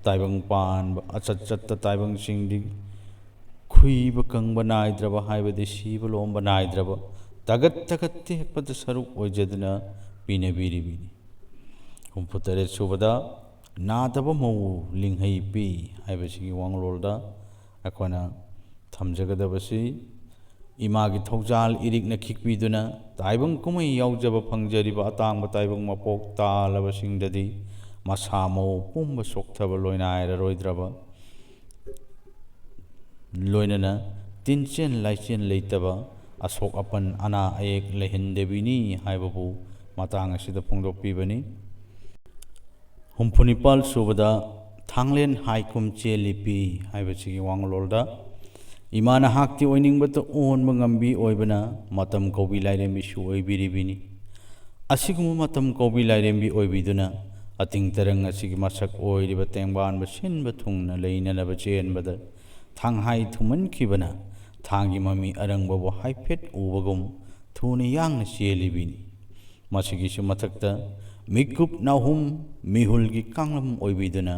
ꯇꯥꯏꯕꯪ ꯄꯥꯟꯕ ꯑꯆꯠ ꯆꯠꯇ ꯇꯥꯏꯕꯪꯁꯤꯡꯗꯤ ꯈꯨꯏꯕ ꯀꯪꯕ ꯅꯥꯏꯗ꯭ꯔꯕ, ꯍꯥꯏꯕꯗꯤ ꯁꯤꯕ ꯂꯣꯝꯕ ꯅꯥꯏꯗ꯭ꯔꯕ, ꯇꯒꯠ ꯇꯒꯠ ꯇꯦꯛꯄꯗ ꯁꯔꯨꯛ ꯑꯣꯏꯖꯗꯨꯅ ꯄꯤꯅꯕꯤꯔꯤꯕꯅꯤ꯫ ꯍꯨꯝꯐꯨꯇꯔꯦꯠ ꯁꯨꯕꯗ ꯅꯥꯗꯕ ꯃꯧ ꯂꯤꯡꯍꯩ ꯄꯤ ꯍꯥꯏꯕꯁꯤꯒꯤ ꯋꯥꯡꯂꯣꯜꯗ ꯑꯩꯈꯣꯏꯅ ꯊꯝꯖꯒꯗꯕꯁꯤ, ꯏꯃꯥꯒꯤ ꯊꯧꯖꯥꯜ ꯏꯔꯤꯛꯅ ꯈꯤꯛꯄꯤꯗꯨꯅ ꯇꯥꯏꯕꯪ ꯀꯨꯝꯍꯩ ꯌꯥꯎꯖꯕ ꯐꯪꯖꯔꯤꯕ ꯑꯇꯥꯡꯕ ꯇꯥꯏꯕꯪ ꯃꯄꯣꯛ ꯇꯥꯂꯕꯁꯤꯡꯗꯗꯤ ꯃꯁꯥ ꯃꯎ ꯄꯨꯝꯕ ꯁꯣꯛꯊꯕ ꯂꯣꯏꯅꯥꯏꯔꯔꯣꯏꯗ꯭ꯔꯕ, ꯂꯣꯏꯅꯅ ꯇꯤꯟꯆꯦꯟ ꯂꯥꯏꯆꯦꯟ ꯂꯩꯇꯕ, ꯑꯁꯣꯛ ꯑꯄꯟ ꯑꯅꯥ ꯑꯌꯦꯛ ꯂꯩꯍꯟꯗꯕꯤꯅꯤ ꯍꯥꯏꯕꯕꯨ ꯃꯇꯥꯡ ꯑꯁꯤꯗ ꯐꯣꯡꯗꯣꯛꯄꯤꯕꯅꯤ꯫ ꯍꯨꯝꯐꯨꯅꯤꯄꯥꯜ ꯁꯨꯕꯗ ꯊꯥꯡꯂꯦꯟ ꯍꯥꯏꯀꯨꯝ ꯆꯦꯜꯂꯤ ꯄꯤ ꯍꯥꯏꯕꯁꯤꯒꯤ ꯋꯥꯡꯂꯣꯜꯗ, ꯏꯃꯥ ꯅꯍꯥꯛꯇꯤ ꯑꯣꯏꯅꯤꯡꯕꯇ ꯑꯣꯟꯕ ꯉꯝꯕꯤ ꯑꯣꯏꯕꯅ ꯃꯇꯝ ꯀꯧꯕꯤ ꯂꯥꯏꯔꯦꯝꯕꯤꯁꯨ ꯑꯣꯏꯕꯤꯔꯤꯕꯤꯅꯤ꯫ ꯑꯁꯤꯒꯨꯝꯕ ꯃꯇꯝ ꯀꯧꯕꯤ ꯂꯥꯏꯔꯦꯝꯕꯤ ꯑꯣꯏꯕꯤꯗꯨꯅ ꯑꯇꯤꯡ ꯇꯔꯪ ꯑꯁꯤꯒꯤ ꯃꯁꯛ ꯑꯣꯏꯔꯤꯕ ꯇꯦꯡꯕꯥꯟꯕ ꯁꯤꯟꯕ ꯊꯨꯡꯅ ꯂꯩꯅꯅꯕ ꯆꯦꯟꯕꯗ ꯊꯥꯡꯍꯥꯏ ꯊꯨꯝꯃꯟꯈꯤꯕꯅ ꯊꯥꯡꯒꯤ ꯃꯃꯤ ꯑꯔꯪꯕꯕꯨ ꯍꯥꯏꯐꯦꯠ ꯎꯕꯒꯨꯝ ꯊꯨꯅ ꯌꯥꯡꯅ ꯆꯦꯜꯂꯤꯕꯤꯅꯤ꯫ ꯃꯁꯤꯒꯤꯁꯨ ꯃꯊꯛꯇ ꯃꯤꯀꯨꯞ ꯅꯥꯍꯨꯝ ꯃꯤꯍꯨꯜꯒꯤ ꯀꯥꯡꯂꯝ ꯑꯣꯏꯕꯤꯗꯨꯅ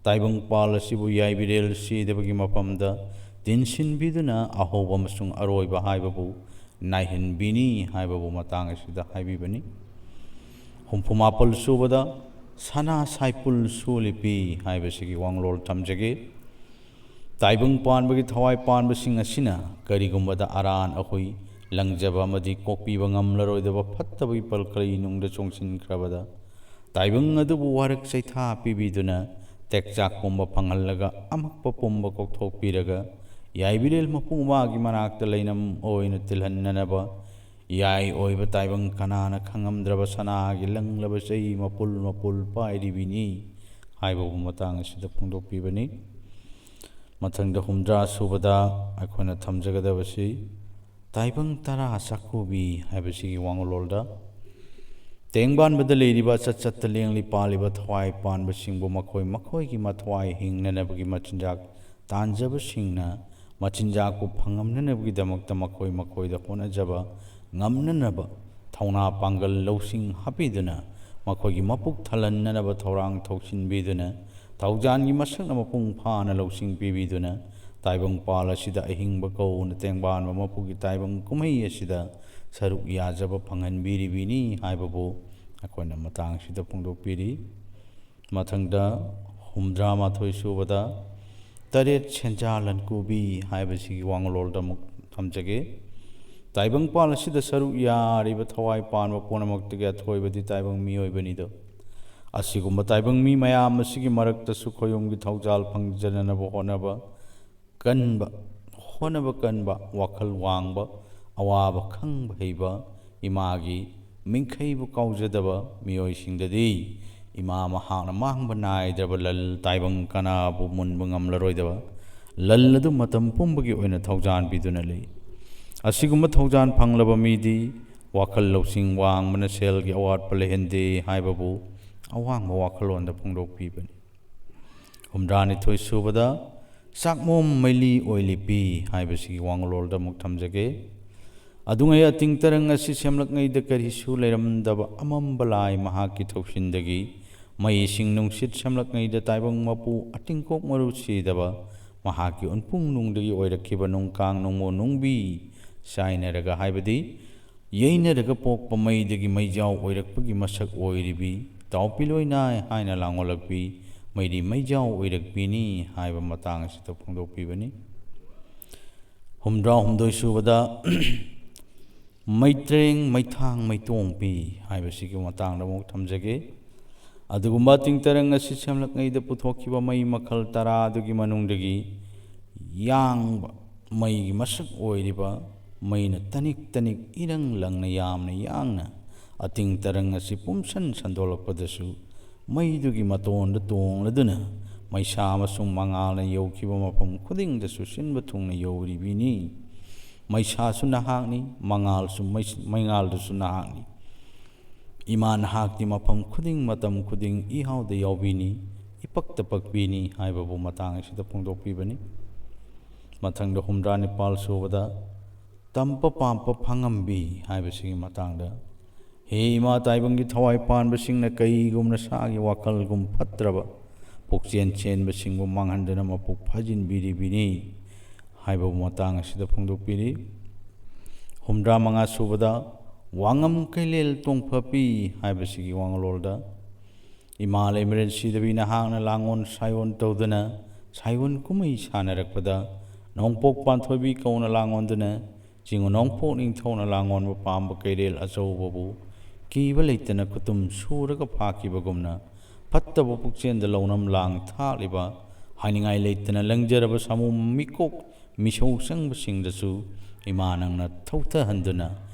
ꯇꯥꯏꯕꯪ ꯄꯥꯜ ꯑꯁꯤꯕꯨ ꯌꯥꯏꯕꯤꯔꯦꯜ ꯁꯤꯗꯕꯒꯤ ꯃꯐꯝꯗ ꯇꯤꯟꯁꯤꯟꯕꯤꯗꯨꯅ ꯑꯍꯧꯕ ꯑꯃꯁꯨꯡ ꯑꯔꯣꯏꯕ ꯍꯥꯏꯕꯕꯨ ꯅꯥꯏꯍꯟꯕꯤꯅꯤ ꯍꯥꯏꯕꯕꯨ ꯃꯇꯥꯡ ꯑꯁꯤꯗ ꯍꯥꯏꯕꯤꯕꯅꯤ꯫ ꯍꯨꯝꯐꯨꯃꯥꯄꯜ ꯁꯨꯕꯗ ꯁꯅꯥ ꯁꯥꯏꯄꯨꯜ ꯁꯣꯜꯂꯤꯄꯤ ꯍꯥꯏꯕꯁꯤꯒꯤ ꯋꯥꯡꯂꯣꯜ ꯊꯝꯖꯒꯦ꯫ ꯇꯥꯏꯕꯪ ꯄꯥꯟꯕꯒꯤ ꯊꯋꯥꯏ ꯄꯥꯟꯕꯁꯤꯡ ꯑꯁꯤꯅ ꯀꯔꯤꯒꯨꯝꯕꯗ ꯑꯔꯥꯟ ꯑꯍꯣꯏ ꯂꯪꯖꯕ ꯑꯃꯗꯤ ꯀꯣꯛꯄꯤꯕ ꯉꯝꯂꯔꯣꯏꯗꯕ ꯐꯠꯇꯕꯒꯤ ꯄꯜꯀꯔꯤ ꯅꯨꯡꯗ ꯆꯣꯡꯁꯤꯟꯈ꯭ꯔꯕꯗ, ꯇꯥꯏꯕꯪ ꯑꯗꯨꯕꯨ ꯋꯥꯔꯛ ꯆꯩꯊꯥ ꯄꯤꯕꯤꯗꯨꯅ ꯇꯦꯛꯆꯥꯛ ꯄꯨꯝꯕ ꯐꯪꯍꯜꯂꯒ ꯑꯃꯛꯄ ꯄꯨꯝꯕ ꯀꯣꯛꯊꯣꯛꯄꯤꯔꯒ ꯌꯥꯏꯕꯤꯔꯦꯜ ꯃꯄꯨ ꯃꯥꯒꯤ ꯃꯅꯥꯛꯇ ꯂꯩꯅꯝ ꯑꯣꯏꯅ ꯇꯤꯜꯍꯟꯅꯅꯕ ꯌꯥꯏ ꯑꯣꯏꯕ ꯇꯥꯏꯕꯪ ꯀꯅꯥꯅ ꯈꯪꯉꯝꯗ꯭ꯔꯕ ꯁꯅꯥꯒꯤ ꯂꯪꯂꯕ ꯆꯩ ꯃꯄꯨꯜ ꯃꯄꯨꯜ ꯄꯥꯏꯔꯤꯕꯤꯅꯤ ꯍꯥꯏꯕꯕꯨ ꯃꯇꯥꯡ ꯑꯁꯤꯗ ꯐꯣꯡꯗꯣꯛꯄꯤꯕꯅꯤ꯫ ꯃꯊꯪꯗ ꯍꯨꯝꯗ꯭ꯔꯥ ꯁꯨꯕꯗ ꯑꯩꯈꯣꯏꯅ ꯊꯝꯖꯒꯗꯕꯁꯤ ꯇꯥꯏꯕꯪ ꯇꯔꯥ ꯆꯥꯛꯀꯧꯕꯤ ꯍꯥꯏꯕꯁꯤꯒꯤ ꯋꯥꯡꯂꯣꯜꯗ, ꯇꯦꯡꯕꯥꯟꯕꯗ ꯂꯩꯔꯤꯕ ꯆꯠ ꯆꯠꯇ ꯂꯦꯡꯂꯤ ꯄꯥꯜꯂꯤꯕ ꯊꯋꯥꯏ ꯄꯥꯟꯕꯁꯤꯡꯕꯨ ꯃꯈꯣꯏ ꯃꯈꯣꯏꯒꯤ ꯃꯊ꯭ꯋꯥꯏ ꯍꯤꯡꯅꯅꯕꯒꯤ ꯃꯆꯤꯟꯖꯥꯛ ꯇꯥꯟꯖꯕꯁꯤꯡꯅ ꯃꯆꯤꯟꯖꯥꯛꯄꯨ ꯐꯪꯉꯝꯅꯅꯕꯒꯤꯗꯃꯛꯇ ꯃꯈꯣꯏ ꯃꯈꯣꯏꯗ ꯍꯣꯠꯅꯖꯕ ꯉꯝꯅꯅꯕ ꯊꯧꯅꯥ ꯄꯥꯡꯒꯜ ꯂꯧꯁꯤꯡ ꯍꯥꯞꯄꯤꯗꯨꯅ ꯃꯈꯣꯏꯒꯤ ꯃꯄꯨꯛ ꯊꯜꯍꯟꯅꯅꯕ ꯊꯧꯔꯥꯡ ꯊꯧꯁꯤꯟꯕꯤꯗꯨꯅ ꯊꯧꯖꯥꯟꯒꯤ ꯃꯁꯛꯅ ꯃꯄꯨꯡ ꯐꯥꯅ ꯂꯧꯁꯤꯡ ꯄꯤꯕꯤꯗꯨꯅ ꯇꯥꯏꯕꯪꯄꯥꯜ ꯑꯁꯤꯗ ꯑꯍꯤꯡꯕ ꯀꯧꯅ ꯇꯦꯡꯕꯥꯟꯕ ꯃꯄꯨꯒꯤ ꯇꯥꯏꯕꯪ ꯀꯨꯝꯍꯩ ꯑꯁꯤꯗ ꯁꯔꯨꯛ ꯌꯥꯖꯕ ꯐꯪꯍꯟꯕꯤꯔꯤꯕꯤꯅꯤ ꯍꯥꯏꯕꯕꯨ ꯑꯩꯈꯣꯏꯅ ꯃꯇꯥꯡꯁꯤꯗ ꯐꯣꯡꯗꯣꯛꯄꯤꯔꯤ꯫ ꯃꯊꯪꯗ ꯍꯨꯝꯗ꯭ꯔꯥ ꯃꯥꯊꯣꯏ ꯁꯨꯕꯗ ꯇꯔꯦꯠ ꯁꯦꯟꯖꯥ ꯂꯟꯀꯨꯕꯤ ꯍꯥꯏꯕꯁꯤꯒꯤ ꯋꯥꯉꯂꯣꯜꯗ ꯑꯃꯨꯛ ꯊꯝꯖꯒꯦ꯫ ꯇꯥꯏꯕꯪꯄꯥꯜ ꯑꯁꯤꯗ ꯁꯔꯨꯛ ꯌꯥꯔꯤꯕ ꯊꯋꯥꯏ ꯄꯥꯟꯕ ꯄꯨꯝꯅꯃꯛꯇꯒꯤ ꯑꯊꯣꯏꯕꯗꯤ ꯇꯥꯏꯕꯪ ꯃꯤꯑꯣꯏꯕꯅꯤꯗꯣ꯫ ꯑꯁꯤꯒꯨꯝꯕ ꯇꯥꯏꯕꯪ ꯃꯤ ꯃꯌꯥꯝ ꯑꯁꯤꯒꯤ ꯃꯔꯛꯇꯁꯨ ꯈꯣꯌꯨꯝꯒꯤ ꯊꯧꯖꯥꯜ ꯐꯪꯖꯅꯅꯕ ꯍꯣꯠꯅꯕ ꯀꯟꯕ, ꯍꯣꯠꯅꯕ ꯀꯟꯕ, ꯋꯥꯈꯜ ꯋꯥꯡꯕ, ꯑꯋꯥꯕ ꯈꯪꯕ ꯍꯩꯕ, ꯏꯃꯥꯒꯤ ꯃꯤꯡꯈꯩꯕꯨ ꯀꯥꯎꯖꯗꯕ ꯃꯤꯑꯣꯏꯁꯤꯡꯗꯗꯤ ꯏꯃꯥ ꯃꯍꯥꯛꯅ ꯃꯥꯡꯕ ꯅꯥꯏꯗ꯭ꯔꯕ ꯂꯜ ꯇꯥꯏꯕꯪ ꯀꯅꯥꯕꯨ ꯃꯨꯟꯕ ꯉꯝꯂꯔꯣꯏꯗꯕ ꯂꯜ ꯑꯗꯨ ꯃꯇꯝ ꯄꯨꯝꯕꯒꯤ ꯑꯣꯏꯅ ꯊꯧꯖꯥꯟ ꯄꯤꯗꯨꯅ ꯂꯩ꯫ ꯑꯁꯤꯒꯨꯝꯕ ꯊꯧꯖꯥꯟ ꯐꯪꯂꯕ ꯃꯤꯗꯤ ꯋꯥꯈꯜ ꯂꯧꯁꯤꯡ ꯋꯥꯡꯕꯅ ꯁꯦꯜꯒꯤ ꯑꯋꯥꯠꯄ ꯂꯩꯍꯟꯗꯦ ꯍꯥꯏꯕꯕꯨ ꯑꯋꯥꯡꯕ ꯋꯥꯈꯜꯂꯣꯟꯗ ꯐꯣꯡꯗꯣꯛꯄꯤꯕꯅꯤ꯫ ꯍꯨꯝꯗ꯭ꯔꯥꯅꯤꯊꯣꯏ ꯁꯨꯕꯗ ꯆꯥꯛꯃꯣꯝ ꯃꯩꯂꯤ ꯑꯣꯏꯂꯤꯄꯤ ꯍꯥꯏꯕꯁꯤꯒꯤ ꯋꯥꯉꯂꯣꯜꯗ ꯑꯃꯨꯛ ꯊꯝꯖꯒꯦ꯫ ꯑꯗꯨꯉꯩ ꯑꯇꯤꯡ ꯇꯔꯪ ꯑꯁꯤ ꯁꯦꯝꯂꯛꯉꯩꯗ ꯀꯔꯤꯁꯨ ꯂꯩꯔꯝꯗꯕ ꯑꯃꯝꯕ ꯂꯥꯏ ꯃꯍꯥꯛꯀꯤ ꯊꯧꯁꯤꯟꯗꯒꯤ ꯃꯩ ꯏꯁꯤꯡ ꯅꯨꯡꯁꯤꯠ ꯁꯦꯝꯂꯛꯉꯩꯗ ꯇꯥꯏꯕꯪ ꯃꯄꯨ ꯑꯇꯤꯡꯀꯣꯛ ꯃꯔꯨ ꯁꯤꯗꯕ ꯃꯍꯥꯛꯀꯤ ꯎꯟꯄꯨꯡ ꯅꯨꯡꯗꯒꯤ ꯑꯣꯏꯔꯛꯈꯤꯕ ꯅꯨꯡꯀꯥꯡ ꯅꯨꯡꯃꯣ ꯅꯨꯡꯕꯤ ꯆꯥꯏꯅꯔꯒ ꯍꯥꯏꯕꯗꯤ ꯌꯩꯅꯔꯒ ꯄꯣꯛꯄ ꯃꯩꯗꯒꯤ ꯃꯩꯖꯥꯎ ꯑꯣꯏꯔꯛꯄꯒꯤ ꯃꯁꯛ ꯑꯣꯏꯔꯤꯕꯤ ꯇꯥꯎꯄꯤꯂꯣꯏ ꯅꯥꯏ ꯍꯥꯏꯅ ꯂꯥꯡꯑꯣꯜꯂꯛꯄꯤ ꯃꯩꯔꯤ ꯃꯩꯖꯥꯎ ꯑꯣꯏꯔꯛꯄꯤꯅꯤ ꯍꯥꯏꯕ ꯃꯇꯥꯡ ꯑꯁꯤꯗ ꯐꯣꯡꯗꯣꯛꯄꯤꯕꯅꯤ꯫ ꯍꯨꯝꯗ꯭ꯔꯥ ꯍꯨꯝꯗꯣꯏ ꯁꯨꯕꯗ ꯃꯩꯇ꯭ꯔꯦꯡ ꯃꯩꯊꯥꯡ ꯃꯩꯇꯣꯡꯄꯤ ꯍꯥꯏꯕꯁꯤꯒꯤ ꯃꯇꯥꯡꯗ ꯑꯃꯨꯛ ꯊꯝꯖꯒꯦ꯫ ꯑꯗꯨꯒꯨꯝꯕ ꯑꯇꯤꯡ ꯇꯔꯪ ꯑꯁꯤ ꯁꯦꯝꯂꯛꯉꯩꯗ ꯄꯨꯊꯣꯛꯈꯤꯕ ꯃꯩ ꯃꯈꯜ ꯇꯔꯥꯗꯨꯒꯤ ꯃꯅꯨꯡꯗꯒꯤ ꯌꯥꯡꯕ ꯃꯩꯒꯤ ꯃꯁꯛ ꯑꯣꯏꯔꯤꯕ ꯃꯩꯅ ꯇꯅꯤꯛ ꯇꯅꯤꯛ ꯏꯔꯪ ꯂꯪꯅ ꯌꯥꯝꯅ ꯌꯥꯡꯅ ꯑꯇꯤꯡ ꯇꯔꯪ ꯑꯁꯤ ꯄꯨꯝꯁꯟ ꯁꯟꯗꯣꯛꯂꯛꯄꯗꯁꯨ ꯃꯩꯗꯨꯒꯤ ꯃꯇꯣꯟꯗ ꯇꯣꯡꯂꯗꯨꯅ ꯃꯩꯁꯥ ꯑꯃꯁꯨꯡ ꯃꯉꯥꯜꯅ ꯌꯧꯈꯤꯕ ꯃꯐꯝ ꯈꯨꯗꯤꯡꯗꯁꯨ ꯁꯤꯟꯕ ꯊꯨꯡꯅ ꯌꯧꯔꯤꯕꯤꯅꯤ꯫ ꯃꯩꯁꯥꯁꯨ ꯅꯍꯥꯛꯅꯤ, ꯃꯉꯥꯜꯁꯨ ꯃꯩ-, ꯃꯩꯉꯥꯜꯗꯨꯁꯨ ꯅꯍꯥꯛꯅꯤ꯫ ꯏꯃꯥ ꯅꯍꯥꯛꯇꯤ ꯃꯐꯝ ꯈꯨꯗꯤꯡ ꯃꯇꯝ ꯈꯨꯗꯤꯡ ꯏꯍꯥꯎꯗ ꯌꯥꯎꯕꯤꯅꯤ, ꯏꯄꯛꯇ ꯄꯛꯄꯤꯅꯤ ꯍꯥꯏꯕꯕꯨ ꯃꯇꯥꯡ ꯑꯁꯤꯗ ꯐꯣꯡꯗꯣꯛꯄꯤꯕꯅꯤ꯫ ꯃꯊꯪꯗ ꯍꯨꯝꯗ꯭ꯔꯥ ꯅꯤꯄꯥꯜ ꯁꯨꯕꯗ ꯇꯝꯕ ꯄꯥꯝꯕ ꯐꯪꯉꯝꯕꯤ ꯍꯥꯏꯕꯁꯤꯒꯤ ꯃꯇꯥꯡꯗ, ꯍꯦ ꯏꯃꯥ ꯇꯥꯏꯕꯪꯒꯤ ꯊꯋꯥꯏ ꯄꯥꯟꯕꯁꯤꯡꯅ ꯀꯩꯒꯨꯝꯅ ꯁꯥꯒꯤ ꯋꯥꯈꯜꯒꯨꯝ ꯐꯠꯇ꯭ꯔꯕ ꯄꯨꯛꯆꯦꯟ ꯆꯦꯟꯕꯁꯤꯡꯕꯨ ꯃꯥꯡꯍꯟꯗꯨꯅ ꯃꯄꯨꯛ ꯐꯥꯖꯤꯟꯕꯤꯔꯤꯕꯤꯅꯤ ꯍꯥꯏꯕ ꯃꯇꯥꯡ ꯑꯁꯤꯗ ꯐꯣꯡꯗꯣꯛꯄꯤꯔꯤ꯫ ꯍꯨꯝꯗ꯭ꯔꯥ ꯃꯉꯥ ꯁꯨꯕꯗ ꯋꯥꯉꯝ ꯀꯩꯂꯦꯜ ꯇꯣꯡꯐꯄꯤ ꯍꯥꯏꯕꯁꯤꯒꯤ ꯋꯥꯉꯂꯣꯜꯗ, ꯏꯃꯥ ꯂꯩꯃꯔꯦꯟ ꯁꯤꯗꯕꯤ ꯅꯍꯥꯛꯅ ꯂꯥꯡꯑꯣꯟ ꯁꯥꯏꯑꯣꯟ ꯇꯧꯗꯨꯅ ꯁꯥꯏꯑꯣꯟ ꯀꯨꯝꯍꯩ ꯁꯥꯟꯅꯔꯛꯄꯗ, ꯅꯣꯡꯄꯣꯛ ꯄꯥꯟꯊꯣꯏꯕꯤ ꯀꯧꯅ ꯂꯥꯡꯑꯣꯟꯗꯨꯅ ꯆꯤꯡꯉꯨ ꯅꯣꯡꯄꯣꯛ ꯅꯤꯡꯊꯧꯅ ꯂꯥꯡꯑꯣꯟꯕ ꯄꯥꯝꯕ ꯀꯩꯔꯦꯜ ꯑꯆꯧꯕꯕꯨ ꯀꯤꯕ ꯂꯩꯇꯅ ꯈꯨꯇꯨꯝ ꯁꯨꯔꯒ ꯐꯥꯈꯤꯕꯒꯨꯝꯅ, ꯐꯠꯇꯕ ꯄꯨꯛꯆꯦꯜꯗ ꯂꯧꯅꯝ ꯂꯥꯡ ꯊꯥꯛꯂꯤꯕ ꯍꯥꯏꯅꯤꯡꯉꯥꯏ ꯂꯩꯇꯅ ꯂꯪꯖꯔꯕ ꯁꯥꯃꯨ ꯃꯤꯀꯣꯛ ꯃꯤꯁꯧ ꯆꯪꯕꯁꯤꯡꯗꯁꯨ ꯏꯃꯥ ꯅꯪꯅ ꯊꯧꯊꯍꯟꯗꯨꯅ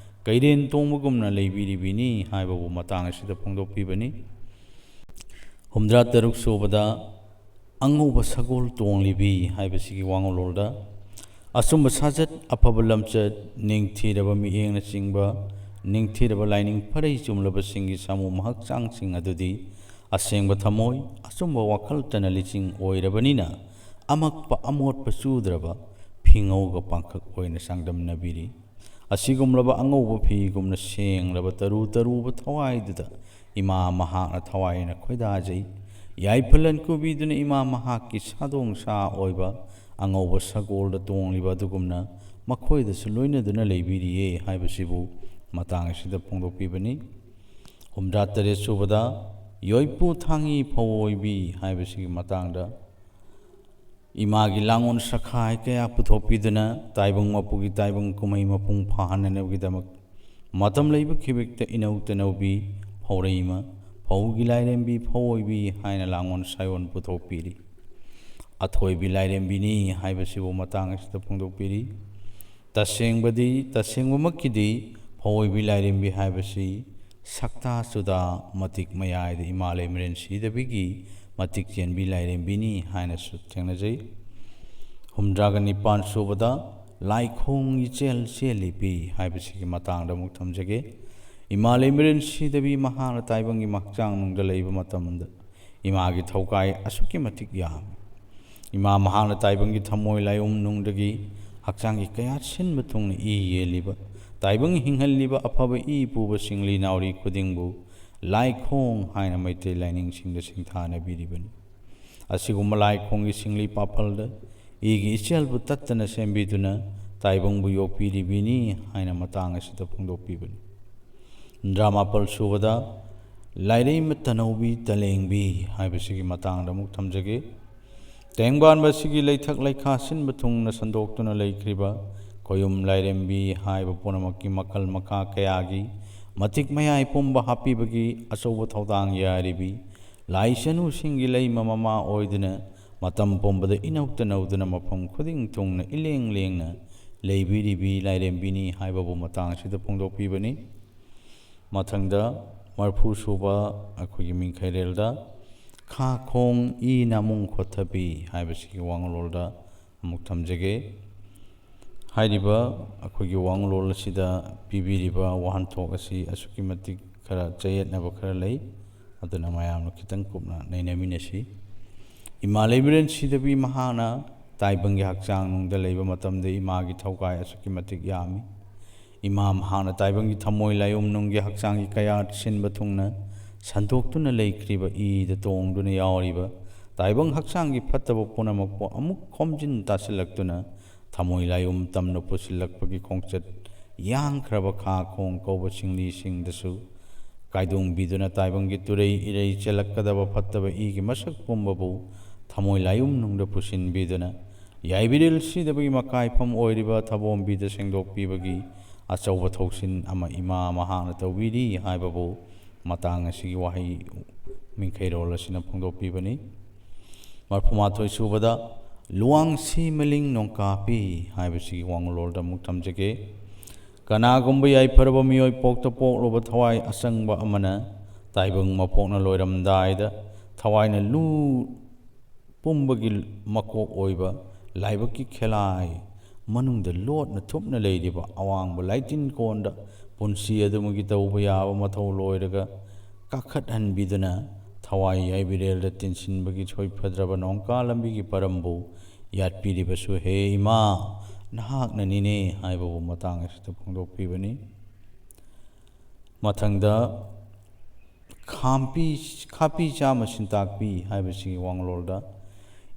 ꯀꯩꯔꯦꯟ ꯇꯣꯡꯕꯒꯨꯝꯅ ꯂꯩꯕꯤꯔꯤꯕꯤꯅꯤ ꯍꯥꯏꯕꯕꯨ ꯃꯇꯥꯡ ꯑꯁꯤꯗ ꯐꯣꯡꯗꯣꯛꯄꯤꯕꯅꯤ꯫ ꯍꯨꯝꯗ꯭ꯔꯥ ꯇꯔꯨꯛ ꯁꯨꯕꯗ ꯑꯉꯧꯕ ꯁꯒꯣꯜ ꯇꯣꯡꯂꯤꯕꯤ ꯍꯥꯏꯕꯁꯤꯒꯤ ꯋꯥꯉꯂꯣꯜꯗ, ꯑꯆꯨꯝꯕ ꯁꯥꯖꯠ, ꯑꯐꯕ ꯂꯝꯆꯠ, ꯅꯤꯡꯊꯤꯔꯕ ꯃꯤꯠꯌꯦꯡꯅꯆꯤꯡꯕ ꯅꯤꯡꯊꯤꯔꯕ ꯂꯥꯏꯅꯤꯡ ꯐꯔꯩ ꯆꯨꯝꯂꯕꯁꯤꯡꯒꯤ ꯁꯥꯃꯨ ꯃꯍꯛꯆꯥꯡꯁꯤꯡ ꯑꯗꯨꯗꯤ ꯑꯁꯦꯡꯕ ꯊꯃꯣꯏ, ꯑꯆꯨꯝꯕ ꯋꯥꯈꯜꯇꯅ ꯂꯤꯆꯤꯡ ꯑꯣꯏꯔꯕꯅꯤꯅ, ꯑꯃꯛꯄ ꯑꯃꯣꯠꯄ ꯆꯨꯗ꯭ꯔꯕ ꯐꯤꯉꯧꯒ ꯄꯥꯡꯈꯛ ꯑꯣꯏꯅ ꯆꯥꯡꯗꯝꯅꯕꯤꯔꯤ꯫ ꯑꯁꯤꯒꯨꯝꯂꯕ ꯑꯉꯧꯕ ꯐꯤꯒꯨꯝꯅ ꯁꯦꯡꯂꯕ ꯇꯔꯨ ꯇꯔꯨꯕ ꯊꯋꯥꯏꯗꯨꯗ ꯏꯃꯥ ꯃꯍꯥꯛꯅ ꯊꯋꯥꯏꯅ ꯈꯣꯏꯗꯥꯖꯩ꯫ ꯌꯥꯏꯐ ꯂꯟ ꯀꯨꯕꯤꯗꯨꯅ ꯏꯃꯥ ꯃꯍꯥꯛꯀꯤ ꯁꯥꯗꯣꯡ ꯁꯥ ꯑꯣꯏꯕ ꯑꯉꯧꯕ ꯁꯒꯣꯜꯗ ꯇꯣꯡꯂꯤꯕ ꯑꯗꯨꯒꯨꯝꯅ ꯃꯈꯣꯏꯗꯁꯨ ꯂꯣꯏꯅꯗꯨꯅ ꯂꯩꯕꯤꯔꯤꯌꯦ ꯍꯥꯏꯕꯁꯤꯕꯨ ꯃꯇꯥꯡ ꯑꯁꯤꯗ ꯐꯣꯡꯗꯣꯛꯄꯤꯕꯅꯤ꯫ ꯍꯨꯝꯗ꯭ꯔꯥ ꯇꯔꯦꯠ ꯁꯨꯕꯗ ꯌꯣꯏꯄꯨ ꯊꯥꯡꯉꯤ ꯐꯧꯑꯣꯏꯕꯤ ꯍꯥꯏꯕꯁꯤꯒꯤ ꯃꯇꯥꯡꯗ, ꯏꯃꯥꯒꯤ ꯂꯥꯡꯑꯣꯟ ꯁꯈꯥꯏ ꯀꯌꯥ ꯄꯨꯊꯣꯛꯄꯤꯗꯨꯅ ꯇꯥꯏꯕꯪ ꯃꯄꯨꯒꯤ ꯇꯥꯏꯕꯪ ꯀꯨꯝꯍꯩ ꯃꯄꯨꯡ ꯐꯥꯍꯟꯅꯅꯕꯒꯤꯗꯃꯛ ꯃꯇꯝ ꯂꯩꯕ ꯈꯤꯕꯤꯛꯇ ꯏꯅꯧ ꯇꯅꯧꯕꯤ ꯐꯧꯔꯩꯃ, ꯐꯧꯒꯤ ꯂꯥꯏꯔꯦꯝꯕꯤ ꯐꯧꯑꯣꯏꯕꯤ ꯍꯥꯏꯅ ꯂꯥꯡꯑꯣꯟ ꯁꯥꯏꯑꯣꯟ ꯄꯨꯊꯣꯛꯄꯤꯔꯤ꯫ ꯑꯊꯣꯏꯕꯤ ꯂꯥꯏꯔꯦꯝꯕꯤꯅꯤ ꯍꯥꯏꯕꯁꯤꯕꯨ ꯃꯇꯥꯡ ꯑꯁꯤꯗ ꯐꯣꯡꯗꯣꯛꯄꯤꯔꯤ꯫ ꯇꯁꯦꯡꯕꯗꯤ, ꯇꯁꯦꯡꯕꯃꯛꯀꯤꯗꯤ ꯐꯧꯑꯣꯏꯕꯤ ꯂꯥꯏꯔꯦꯝꯕꯤ ꯍꯥꯏꯕꯁꯤ ꯁꯛꯇꯥ ꯆꯨꯗꯥ ꯃꯇꯤꯛ ꯃꯌꯥꯏꯗ ꯏꯃꯥ ꯂꯩꯃꯔꯦꯟ ꯁꯤꯗꯕꯤꯒꯤ ꯃꯇꯤꯛ ꯆꯦꯟꯕꯤ ꯂꯥꯏꯔꯦꯝꯕꯤꯅꯤ ꯍꯥꯏꯅꯁꯨ ꯊꯦꯡꯅꯖꯩ꯫ ꯍꯨꯝꯗ꯭ꯔꯥꯒ ꯅꯤꯄꯥꯟ ꯁꯨꯕꯗ ꯂꯥꯏꯈꯣꯡ ꯏꯆꯦꯜ ꯆꯦꯜꯂꯤꯕꯤ ꯍꯥꯏꯕꯁꯤꯒꯤ ꯃꯇꯥꯡꯗ ꯑꯃꯨꯛ ꯊꯝꯖꯒꯦ꯫ ꯏꯃꯥ ꯂꯩꯃꯔꯦꯟ ꯁꯤꯗꯕꯤ ꯃꯍꯥꯛꯅ ꯇꯥꯏꯕꯪꯒꯤ ꯍꯛꯆꯥꯡ ꯅꯨꯡꯗ ꯂꯩꯕ ꯃꯇꯝꯗ ꯏꯃꯥꯒꯤ ꯊꯧꯒꯥꯏ ꯑꯁꯨꯛꯀꯤ ꯃꯇꯤꯛ ꯌꯥꯝꯃꯤ꯫ ꯏꯃꯥ ꯃꯍꯥꯛꯅ ꯇꯥꯏꯕꯪꯒꯤ ꯊꯃꯣꯏ ꯂꯥꯏꯑꯣꯡ ꯅꯨꯡꯗꯒꯤ ꯍꯛꯆꯥꯡꯒꯤ ꯀꯌꯥꯠ ꯁꯤꯟꯕ ꯊꯨꯡꯅ ꯏ ꯌꯦꯜꯂꯤꯕ, ꯇꯥꯏꯕꯪ ꯍꯤꯡꯍꯜꯂꯤꯕ ꯑꯐꯕ ꯏ ꯄꯨꯕ ꯁꯤꯡꯂꯤ ꯅꯥꯎꯔꯤ ꯈꯨꯗꯤꯡꯕꯨ ꯂꯥꯏꯈꯣꯡ ꯍꯥꯏꯅ ꯃꯩꯇꯩ ꯂꯥꯏꯅꯤꯡꯁꯤꯡꯗ ꯁꯤꯡꯊꯥꯅꯕꯤꯔꯤꯕꯅꯤ꯫ ꯑꯁꯤꯒꯨꯝꯕ ꯂꯥꯏꯈꯣꯡꯒꯤ ꯁꯤꯡꯂꯤ ꯄꯥꯐꯜꯗ ꯏꯒꯤ ꯏꯆꯦꯜꯕꯨ ꯇꯠꯇꯅ ꯁꯦꯝꯕꯤꯗꯨꯅ ꯇꯥꯏꯕꯪꯕꯨ ꯌꯣꯛꯄꯤꯔꯤꯕꯅꯤ ꯍꯥꯏꯅ ꯃꯇꯥꯡ ꯑꯁꯤꯗ ꯐꯣꯡꯗꯣꯛꯄꯤꯕꯅꯤ꯫ ꯍꯨꯝꯗ꯭ꯔꯥ ꯃꯥꯄꯜ ꯁꯨꯕꯗ ꯂꯥꯏꯔꯩꯃ ꯇꯅꯧꯕꯤ ꯇꯂꯦꯡꯕꯤ ꯍꯥꯏꯕꯁꯤꯒꯤ ꯃꯇꯥꯡꯗ ꯑꯃꯨꯛ ꯊꯝꯖꯒꯦ꯫ ꯇꯦꯡꯕꯥꯟꯕ ꯑꯁꯤꯒꯤ ꯂꯩꯊꯛ ꯂꯩꯈꯥ ꯁꯤꯟꯕ ꯊꯨꯡꯅ ꯁꯟꯗꯣꯛꯇꯨꯅ ꯂꯩꯈ꯭ꯔꯤꯕ ꯈꯣꯌꯨꯝ ꯂꯥꯏꯔꯦꯝꯕꯤ ꯍꯥꯏꯕ ꯄꯨꯝꯅꯃꯛꯀꯤ ꯃꯈꯜ ꯃꯈꯥ ꯀꯌꯥꯒꯤ ꯃꯇꯤꯛ ꯃꯌꯥꯏ ꯄꯨꯝꯕ ꯍꯥꯞꯄꯤꯕꯒꯤ ꯑꯆꯧꯕ ꯊꯧꯗꯥꯡ ꯌꯥꯔꯤꯕꯤ ꯂꯥꯏꯁꯅꯨꯁꯤꯡꯒꯤ ꯂꯩꯃ ꯃꯃꯥ ꯑꯣꯏꯗꯨꯅ ꯃꯇꯝ ꯄꯨꯝꯕꯗ ꯏꯅꯧ ꯇꯅꯧꯗꯨꯅ ꯃꯐꯝ ꯈꯨꯗꯤꯡ ꯊꯨꯡꯅ ꯏꯂꯦꯡ ꯂꯦꯡꯅ ꯂꯩꯕꯤꯔꯤꯕꯤ ꯂꯥꯏꯔꯦꯝꯕꯤꯅꯤ ꯍꯥꯏꯕꯕꯨ ꯃꯇꯥꯡ ꯑꯁꯤꯗ ꯐꯣꯡꯗꯣꯛꯄꯤꯕꯅꯤ꯫ ꯃꯊꯪꯗ ꯃꯔꯐꯨ ꯁꯨꯕ ꯑꯩꯈꯣꯏꯒꯤ ꯃꯤꯡꯈꯩꯔꯦꯜꯗ ꯈꯥ ꯈꯣꯡ ꯏ ꯅꯥꯃꯨꯡ ꯈꯣꯠꯊꯕꯤ ꯍꯥꯏꯕꯁꯤꯒꯤ ꯋꯥꯉꯂꯣꯜꯗ ꯑꯃꯨꯛ ꯊꯝꯖꯒꯦ꯫ ꯍꯥꯏꯔꯤꯕ ꯑꯩꯈꯣꯏꯒꯤ ꯋꯥꯉꯂꯣꯜ ꯑꯁꯤꯗ ꯄꯤꯕꯤꯔꯤꯕ ꯋꯥꯍꯟꯊꯣꯛ ꯑꯁꯤ ꯑꯁꯨꯛꯀꯤ ꯃꯇꯤꯛ ꯈꯔ ꯆꯌꯦꯠꯅꯕ ꯈꯔ ꯂꯩ꯫ ꯑꯗꯨꯅ ꯃꯌꯥꯝꯅ ꯈꯤꯇꯪ ꯀꯨꯞꯅ ꯅꯩꯅꯃꯤꯟꯅꯁꯤ꯫ ꯏꯃꯥ ꯂꯩꯃꯔꯦꯟ ꯁꯤꯗꯕꯤ ꯃꯍꯥꯛꯅ ꯇꯥꯏꯕꯪꯒꯤ ꯍꯛꯆꯥꯡ ꯅꯨꯡꯗ ꯂꯩꯕ ꯃꯇꯝꯗ ꯏꯃꯥꯒꯤ ꯊꯧꯒꯥꯏ ꯑꯁꯨꯛꯀꯤ ꯃꯇꯤꯛ ꯌꯥꯝꯃꯤ꯫ ꯏꯃꯥ ꯃꯍꯥꯛꯅ ꯇꯥꯏꯕꯪꯒꯤ ꯊꯃꯣꯏ ꯂꯥꯏꯌꯨꯝ ꯅꯨꯡꯒꯤ ꯍꯛꯆꯥꯡꯒꯤ ꯀꯌꯥꯠ ꯁꯤꯟꯕ ꯊꯨꯡꯅ ꯁꯟꯗꯣꯛꯇꯨꯅ ꯂꯩꯈ꯭ꯔꯤꯕ ꯏꯗ ꯇꯣꯡꯗꯨꯅ ꯌꯥꯎꯔꯤꯕ ꯇꯥꯏꯕꯪ ꯍꯛꯆꯥꯡꯒꯤ ꯐꯠꯇꯕ ꯄꯨꯝꯅꯃꯛꯄꯨ ꯑꯃꯨꯛ ꯈꯣꯝꯖꯤꯟ ꯇꯥꯁꯤꯜꯂꯛꯇꯨꯅ ꯊꯃꯣꯏ ꯂꯥꯏꯌꯨꯝ ꯇꯝꯅ ꯄꯨꯁꯤꯜꯂꯛꯄꯒꯤ ꯈꯣꯡꯆꯠ ꯌꯥꯡꯈ꯭ꯔꯕ ꯈꯥ ꯈꯣꯡ ꯀꯧꯕ ꯁꯤꯡꯂꯤꯁꯤꯡꯗꯁꯨ ꯀꯥꯏꯗꯣꯡꯕꯤꯗꯨꯅ ꯇꯥꯏꯕꯪꯒꯤ ꯇꯨꯔꯩ ꯏꯔꯩ ꯆꯦꯜꯂꯛꯀꯗꯕ ꯐꯠꯇꯕ ꯏꯒꯤ ꯃꯁꯛ ꯄꯨꯝꯕꯕꯨ ꯊꯃꯣꯏ ꯂꯥꯏꯌꯨꯝ ꯅꯨꯡꯗ ꯄꯨꯁꯤꯟꯕꯤꯗꯨꯅ ꯌꯥꯏꯕꯤꯔꯦꯜ ꯁꯤꯗꯕꯒꯤ ꯃꯀꯥꯏꯐꯝ ꯑꯣꯏꯔꯤꯕ ꯊꯕꯣꯝꯕꯤꯗ ꯁꯦꯡꯗꯣꯛꯄꯤꯕꯒꯤ ꯑꯆꯧꯕ ꯊꯧꯁꯤꯟ ꯑꯃ ꯏꯃꯥ ꯃꯍꯥꯛꯅ ꯇꯧꯕꯤꯔꯤ ꯍꯥꯏꯕꯕꯨ ꯃꯇꯥꯡ ꯑꯁꯤꯒꯤ ꯋꯥꯍꯩ ꯃꯤꯡꯈꯩꯔꯣꯜ ꯑꯁꯤꯅ ꯐꯣꯡꯗꯣꯛꯄꯤꯕꯅꯤ꯫ ꯃꯔꯐꯨꯃꯥꯊꯣꯏ ꯁꯨꯕꯗ ꯂꯨꯋꯥꯡꯁꯤ ꯃꯂꯤꯡ ꯅꯣꯡꯀꯥꯄꯤ ꯍꯥꯏꯕꯁꯤꯒꯤ ꯋꯥꯉꯂꯣꯜꯗ ꯑꯃꯨꯛ ꯊꯝꯖꯒꯦ꯫ ꯀꯅꯥꯒꯨꯝꯕ ꯌꯥꯏꯐꯔꯕ ꯃꯤꯑꯣꯏ ꯄꯣꯛꯇ ꯄꯣꯛꯂꯨꯕ ꯊꯋꯥꯏ ꯑꯁꯪꯕ ꯑꯃꯅ ꯇꯥꯏꯕꯪ ꯃꯄꯣꯛꯅ ꯂꯣꯏꯔꯝꯗꯥꯏꯗ ꯊꯋꯥꯏꯅ ꯂꯨ ꯄꯨꯝꯕꯒꯤ ꯃꯀꯣꯛ ꯑꯣꯏꯕ ꯂꯥꯏꯕꯛꯀꯤ ꯈꯦꯂꯥꯏ ꯃꯅꯨꯡꯗ ꯂꯣꯠꯅ ꯊꯨꯞꯅ ꯂꯩꯔꯤꯕ ꯑꯋꯥꯡꯕ ꯂꯥꯏꯇꯤꯟ ꯀꯣꯟꯗ ꯄꯨꯟꯁꯤ ꯑꯗꯨꯃꯒꯤ ꯇꯧꯕ ꯌꯥꯕ ꯃꯊꯧ ꯂꯣꯏꯔꯒ ꯀꯥꯈꯠꯍꯟꯕꯤꯗꯨꯅ ꯊꯋꯥꯏ ꯌꯥꯏꯕꯤꯔꯦꯜꯗ ꯇꯤꯟꯁꯤꯟꯕꯒꯤ ꯁꯣꯏꯐꯗ꯭ꯔꯕ ꯅꯣꯡꯀꯥ ꯂꯝꯕꯤꯒꯤ ꯄꯔꯝꯕꯨ ꯌꯥꯠꯄꯤꯔꯤꯕꯁꯨ ꯍꯦ ꯏꯃꯥ, ꯅꯍꯥꯛꯅꯅꯤꯅꯦ ꯍꯥꯏꯕꯕꯨ ꯃꯇꯥꯡ ꯑꯁꯤꯗ ꯐꯣꯡꯗꯣꯛꯄꯤꯕꯅꯤ꯫ ꯃꯊꯪꯗ ꯈꯥꯝꯄꯤ ꯈꯥꯄꯤ ꯆꯥꯝꯃ ꯁꯤꯟꯇꯥꯛꯄꯤ ꯍꯥꯏꯕꯁꯤꯒꯤ ꯋꯥꯡꯂꯣꯜꯗ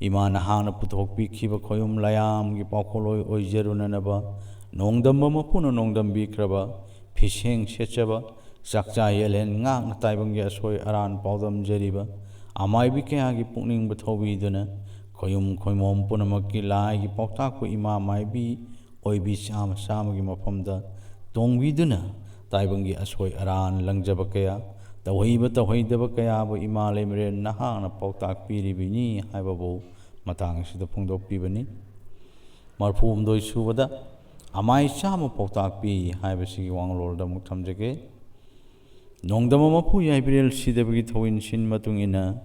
ꯏꯃꯥ ꯅꯍꯥꯛꯅ ꯄꯨꯊꯣꯛꯄꯤꯈꯤꯕ ꯈꯣꯌꯨꯝ ꯂꯥꯌꯥꯝꯒꯤ ꯄꯥꯎꯈꯣꯜꯂꯣꯏ ꯑꯣꯏꯖꯔꯨꯅꯅꯕ ꯅꯣꯡꯗꯝꯕ ꯃꯄꯨꯅ ꯅꯣꯡꯗꯝꯕꯤꯈ꯭ꯔꯕ ꯐꯤꯁꯦꯡ ꯁꯦꯠꯆꯕ ꯆꯥꯛꯆꯥ ꯌꯦꯜꯍꯦꯟ ꯉꯥꯛꯅ ꯇꯥꯏꯕꯪꯒꯤ ꯑꯁꯣꯏ ꯑꯔꯥꯟ ꯄꯥꯎꯗꯝꯖꯔꯤꯕ ꯑꯃꯥꯏꯕꯤ ꯀꯌꯥꯒꯤ ꯄꯨꯛꯅꯤꯡꯕꯨ ꯊꯧꯕꯤꯗꯨꯅ ꯈꯣꯌꯨꯝ ꯈꯣꯏꯃꯣꯝ ꯄꯨꯝꯅꯃꯛꯀꯤ ꯂꯥꯏꯒꯤ ꯄꯥꯎꯇꯥꯛꯄꯨ ꯏꯃꯥ ꯃꯥꯏꯕꯤ ꯑꯣꯏꯕꯤ ꯆꯥꯝꯃ ꯆꯥꯝꯃꯒꯤ ꯃꯐꯝꯗ ꯇꯣꯡꯕꯤꯗꯨꯅ ꯇꯥꯏꯕꯪꯒꯤ ꯑꯁꯣꯏ ꯑꯔꯥꯟ ꯂꯪꯖꯕ ꯀꯌꯥ, ꯇꯧꯍꯩꯕ ꯇꯧꯍꯩꯗꯕ ꯀꯌꯥꯕꯨ ꯏꯃꯥ ꯂꯩꯃꯔꯦꯟ ꯅꯍꯥꯛꯅ ꯄꯥꯎꯇꯥꯛ ꯄꯤꯔꯤꯕꯅꯤ ꯍꯥꯏꯕꯕꯨ ꯃꯇꯥꯡ ꯑꯁꯤꯗ ꯐꯣꯡꯗꯣꯛꯄꯤꯕꯅꯤ꯫ ꯃꯔꯐꯨ ꯍꯨꯝꯗꯣꯏ ꯁꯨꯕꯗ ꯑꯃꯥꯏ ꯆꯥꯝꯃ ꯄꯥꯎꯇꯥꯛ ꯄꯤ ꯍꯥꯏꯕꯁꯤꯒꯤ ꯋꯥꯡꯂꯣꯜꯗ ꯑꯃꯨꯛ ꯊꯝꯖꯒꯦ꯫ ꯅꯣꯡꯗꯝꯕ ꯃꯄꯨ ꯌꯥꯏꯕꯤꯔꯦꯜ ꯁꯤꯗꯕꯒꯤ ꯊꯧꯑꯣꯏꯟꯁꯤꯟ ꯃꯇꯨꯡ ꯏꯟꯅ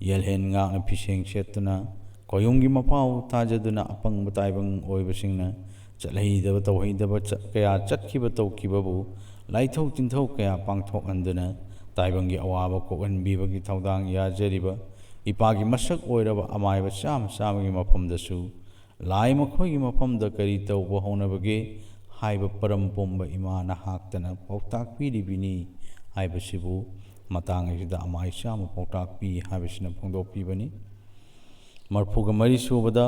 ꯌꯦꯜꯍꯦꯟ ꯉꯥꯛꯅ ꯐꯤꯁꯦꯡ ꯁꯦꯠꯇꯨꯅ ꯈꯣꯌꯨꯝꯒꯤ ꯃꯄꯥꯎ ꯇꯥꯖꯗꯨꯅ ꯑꯄꯪꯕ ꯇꯥꯏꯕꯪ ꯑꯣꯏꯕꯁꯤꯡꯅ ꯆꯠꯍꯩꯗꯕ ꯇꯧꯍꯩꯗꯕ ꯆꯠ-, ꯀꯌꯥ ꯆꯠꯈꯤꯕ ꯇꯧꯈꯤꯕꯕꯨ ꯂꯥꯏꯊꯧ ꯇꯤꯟꯊꯧ ꯀꯌꯥ ꯄꯥꯡꯊꯣꯛꯍꯟꯗꯨꯅ ꯇꯥꯏꯕꯪꯒꯤ ꯑꯋꯥꯕ ꯀꯣꯛꯍꯟꯕꯤꯕꯒꯤ ꯊꯧꯗꯥꯡ ꯌꯥꯖꯔꯤꯕ ꯏꯄꯥꯒꯤ ꯃꯁꯛ ꯑꯣꯏꯔꯕ ꯑꯃꯥꯏꯕ ꯆꯥꯝꯃ ꯆꯥꯝꯃꯒꯤ ꯃꯐꯝꯗꯁꯨ ꯂꯥꯏ ꯃꯈꯣꯏꯒꯤ ꯃꯐꯝꯗ ꯀꯔꯤ ꯇꯧꯕ ꯍꯧꯅꯕꯒꯦ ꯍꯥꯏꯕ ꯄꯔꯝ ꯄꯨꯝꯕ ꯏꯃꯥꯅ ꯍꯥꯛꯇꯅ ꯄꯥꯎꯇꯥꯛ ꯄꯤꯔꯤꯕꯤꯅꯤ ꯍꯥꯏꯕꯁꯤꯕꯨ ꯃꯇꯥꯡ ꯑꯁꯤꯗ ꯑꯃꯥꯏ ꯆꯥꯝꯃ ꯄꯥꯎꯇꯥꯛ ꯄꯤ ꯍꯥꯏꯕꯁꯤꯅ ꯐꯣꯡꯗꯣꯛꯄꯤꯕꯅꯤ꯫ ꯃꯔꯐꯨꯒ ꯃꯔꯤ ꯁꯨꯕꯗ